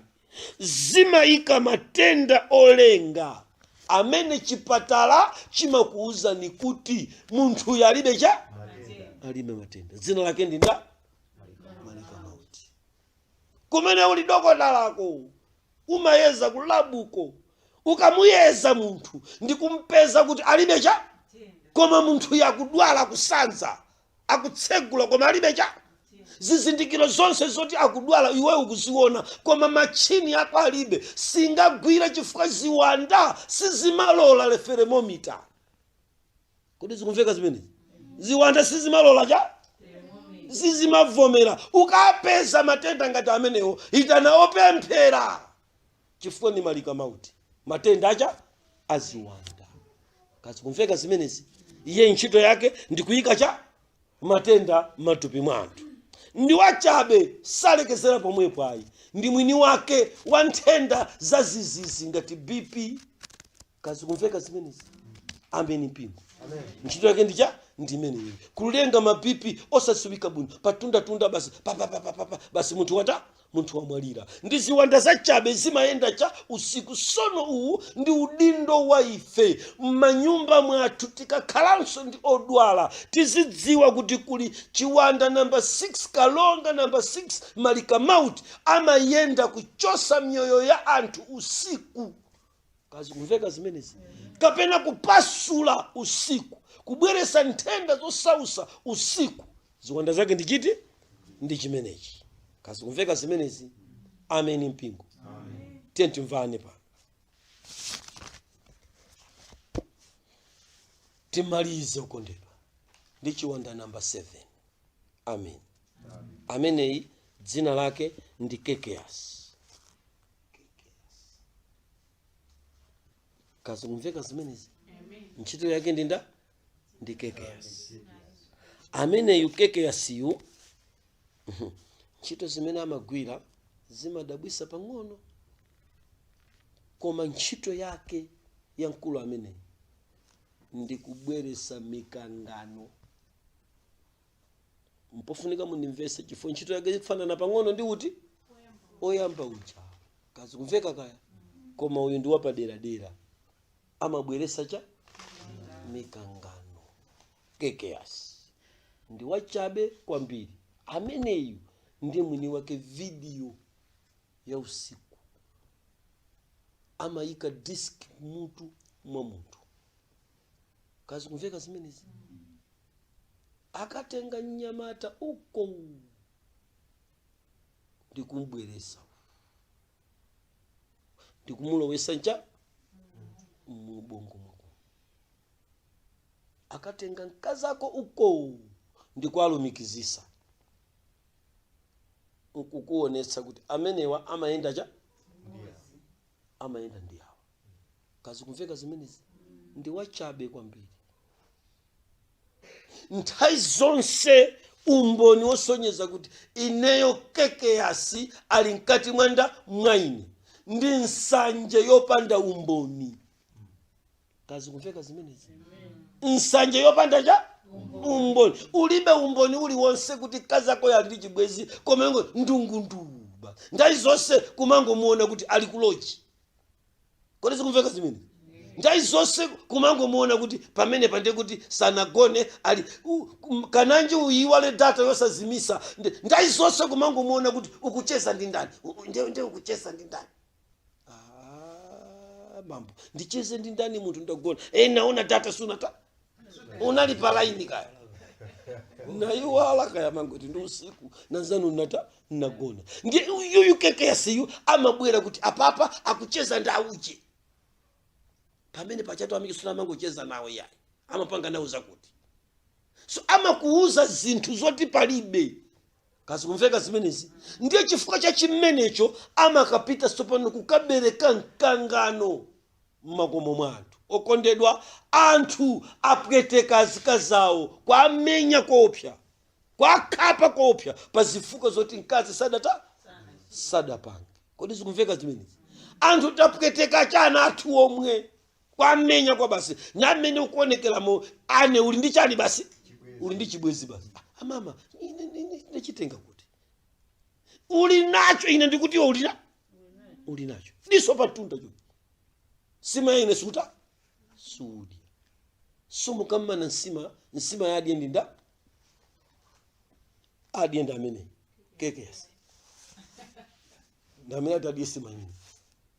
zimayika matenda olenga amene chipatala chimakuwuzani kuti munthuyu alibe cha alibe matenda. Dzina lake ndi nda malikamauti. Kumene uli dokotalako, umayeza ku labuko, ukamuyeza munthu ndi kumpeza kuti alibe cha, koma munthu yakudwala, kusanza, akutsegula, koma alibe cha zizindikiro zonse zoti akudwala, iwe ukuziona, koma machini ako alibe, singagwire, chifukwa ziwanda sizimalola thermometer. Kodi zikumveka zimenezi? Ziwanda sizimalola cha sizimavomera. Ukapeza matenda ngati amenewo, itana opemphera, chifukwa ndi malikamauti, matenda acha aziwanda. Kazikumveka zimenezi? Iye ntchito yake ndi kuyika cha matenda m'matupi mwa anthu. Ndi wachabe, salekezera pomwepo ayi, ndi mwini wake wa nthenda za zizizi ngati BP. Kazikumveka zimenezi? Ameni mpingo. Ntchito yake ndicha ndi imeneyo, kulenga ma BP osadziwika bwino patundatunda basi, papapapapa basi, munthu wata munthu wamwalira. Ndi ziwanda zachabe, zimayenda cha usiku. Sono uwu ndi udindo wa ife m'manyumba mwathu, tikakhalanso ndi odwala tizidziwa kuti kuli chiwanda namba 6, kalonga namba 6, Malikamauti, amayenda kuchosa miyoyo ya anthu usiku. Kazikumveka zimenezi? Kapena kupasula usiku, kubweresa nthenda zosausa usiku. Ziwanda zake ndi chiti? Ndi chimenechi. Kazikumveka zimenezi? Ameni mpingo. Tiye timvane pano, timalize okondedwa ndi chiwanda namba 7. Amen. Ameneyi dzina lake ndi Kekeyasi. Kazikumveka zimenezi? Ntchito yake ndi nda ndi Kekeyasi ameneyu. Kekeyasiyu ntchito zimene amagwira zimadabwisa pang'ono, koma ntchito yake ya mkulu ameneyi ndi kubweresa mikangano. Mpofunika mundimvese, chifukwa ntchito yake ikufanana pang'ono ndi uti oyamba uja. Kazikumveka kaya? Koma uyu ndi wapaderadera, amabweresa cha mikangano. Kekeyasi ndi wachabe kwambiri ameneyu, ndi mwini wake video ya usiku, amayika disk mutu mwa munthu. Kazikumveka zimenezi? Akatenga mnyamata uko ndikumbweresa, ndikumulowesa ncha mubongo mwako. Akatenga mkazako uko ndikualumikizisa, nkukuonetsa kuti amenewa amayenda cha amayenda ndi awa. Kazikumveka zimenezi? Ndi wachabe kwambiri. Nthawi zonse umboni wosonyeza kuti ineyo Kekeyasi ali mkati mwanda mwaine ndi nsanje yopanda umboni. Kazikumveka zimenezi? Nsanje yopanda cha umboni. Ulibe umboni uliwonse kuti kazako ali ndi chibwezi, koma ingo ndungunduba nthawi zonse kumangomuona kuti ali kuloji. Kodi zikumveka zimene? Nthawi zonse kumangomuona kuti pamene pande kuti sanagone ali kananji uyiwale data yosazimisa. Nthawi zonse kumangomuona kuti ukucheza ndi ndani. Nde ukucheza ndi ndani? Ah, bambo, ndicheze ndi ndani? Munthu ndagona. E, naona data sunata unali pa line kaya nayiwala kaya mangoti ndi usiku nanzanu nata nagona. Ndiye uyuyu Kekeyasiyu amabwera kuti apapa akucheza ndi auje pamene pachatu amikisuna, amangocheza nawo yayi, amapanga nawo zakuti. So amakuuza zinthu zoti palibe. Kazikumveka zimenezi? Ndiye chifukwa cha chimenecho amakapita tsopano kukabereka mkangano mmakomo mwa anthu. Okondedwa, anthu apweteka azikazi awo, kwamenya koopsa, kwakhapa koopsa, pa zifukwa zoti mkazi sadata sadapange. Kodi zikumveka zimenezi? Anthu tapweteka chana athu omwe, kwamenya kwa basi, namene ukuonekeramo ane uli ndi chani basi, uli ndi chibwezi basi. Ah, amama, ine ndachitenga kuti uli nacho. Ine ndikuti iwe uli nacho diso patunda cho nsima ya ine suta sudya sumukammana nsima. Nsima yadye ndi nda adye ndi amene Kekeyasi, ndi amene ati adye nsima imene.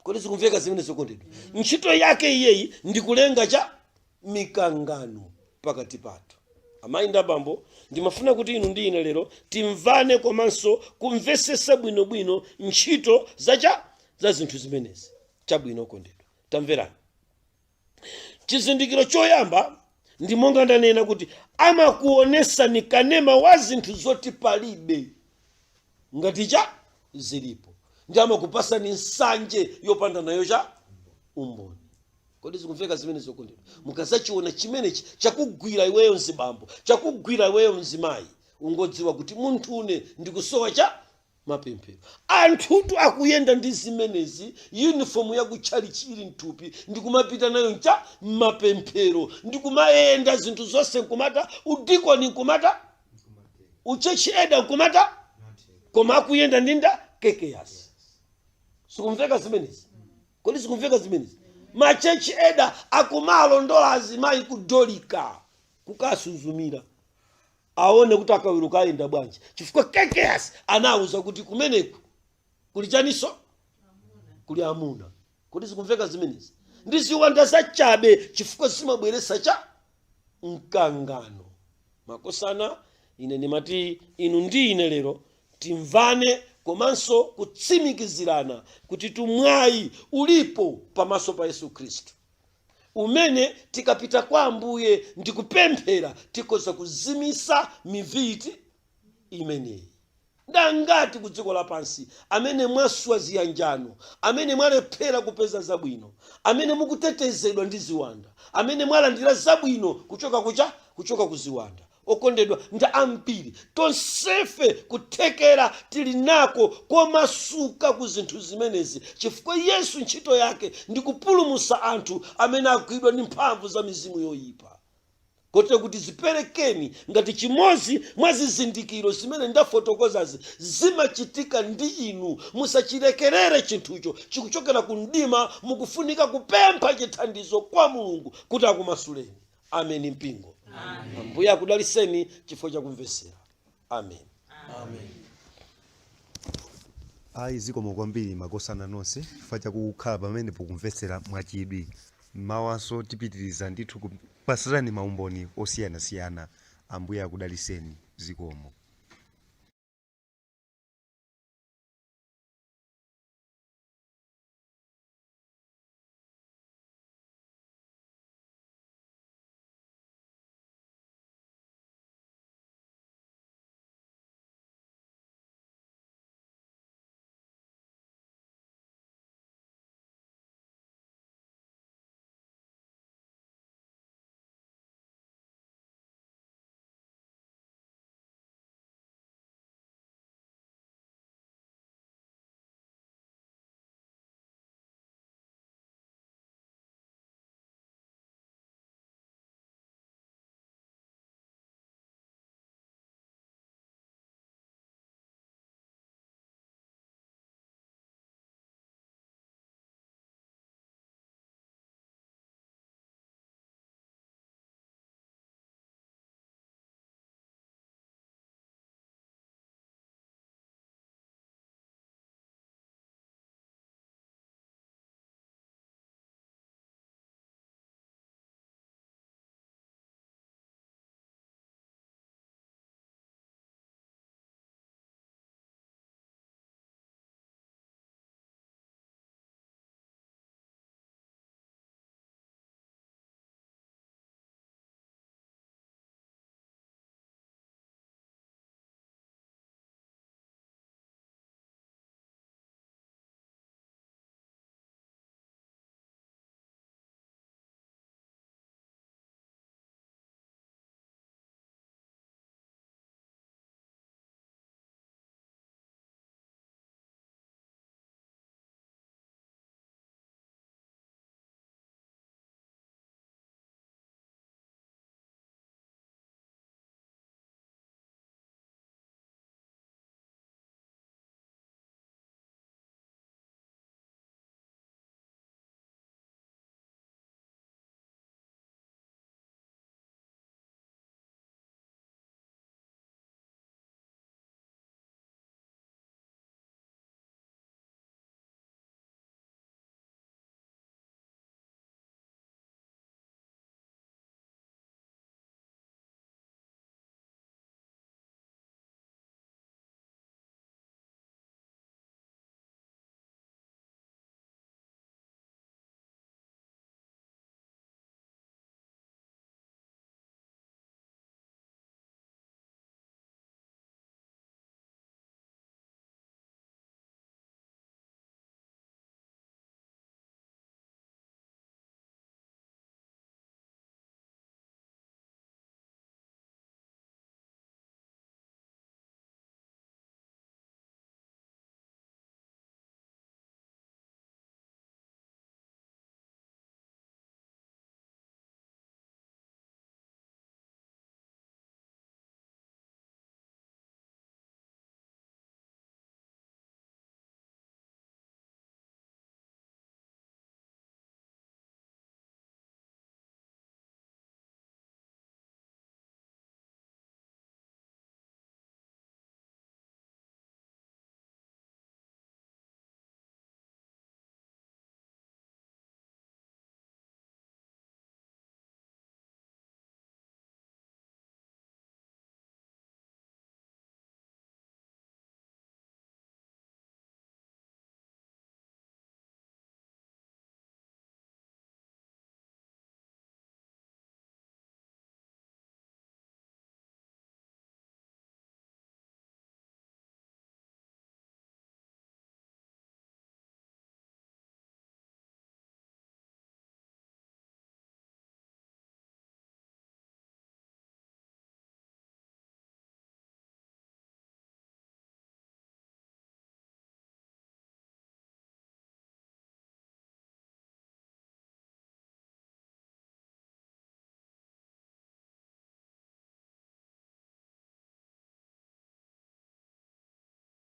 Kodi zikumveka zimene, zokondedwa? Ntchito yake iyeyi ndi kulenga cha mikangano pakati pathu amayi ndi abambo. Ndimafuna kuti inu ndi ine lero timvane komanso kumvesesa bwinobwino ntchito zacha za zinthu zimenezi. Chabwino okondedwa, tamverani. Chizindikiro choyamba ndi monga ndanena kuti amakuonesani kanema wa zinthu zoti palibe ngati cha zilipo, ndi amakupasani nsanje yopanda nayo cha umboni. Kodi zikumveka zimene, zokondedwa? Mukazachiona chimenechi chakugwira iweyo mzibambo, chakugwira iweyo mzimayi, Ungodziwa kuti munthune ndikusowa cha mapemphero. Anthutu akuyenda ndi zimenezi, uniform ya kutchalichi ili mthupi, ndikumapita nayo ncha mapemphero, ndikumayenda zinthu zonse nkumata, udikoni nkumata, uchurch elder nkumata, koma akuyenda ndi nda kekeyasi. Sikumveka zimenezi? Kodi sikumveka zimenezi? Machurch elder akumalondola azimayi kudolika kukasuzumira, aone kuti akaweruka ayenda bwanji, chifukwa kekeyasi anawuza kuti kumeneku kuli chaniso, kuli amuna. Kodi zikumveka zimenezi? Ndi ziwanda zachabe, chifukwa zimabweresa cha mkangano. Makosana, ine ndimati inu ndi ine lero timvane komanso kutsimikizirana kuti tumwayi ulipo pamaso pa Yesu Khristu, umene tikapita kwa Ambuye ndi kupemphera tikhoza kuzimisa miviti imeneyi. Ndangati ku dziko lapansi amene mwaswa ziyanjano, amene mwalephera kupeza zabwino, amene mukutetezedwa ndi ziwanda, amene mwalandira zabwino kuchoka kucha kuchoka ku ziwanda. Okondedwa, ndi ambiri tonsefe kuthekera tili nako komasuka ku zinthu zimenezi, chifukwa Yesu ntchito yake ndi kupulumutsa anthu amene agwidwa ndi mphamvu za mizimu yoyipa. Kotero kuti ziperekeni ngati chimodzi mwa zizindikiro zimene ndafotokozazi zimachitika ndi inu, musachilekerere chinthucho chikuchokera ku mdima. Mukufunika kupempha chithandizo kwa Mulungu kuti akumasuleni. Ameni. Mpingo, Ambuye akudaliseni chifukwa chakumvesera. Amen. Amen. Ayi, zikomo kwambiri makosana nonse chifukwa chakukhala pamene pokumvetsera mwachidwi. Mawanso tipitiriza ndithu kupasirani maumboni osiyanasiyana. Ambuye akudaliseni. Zikomo.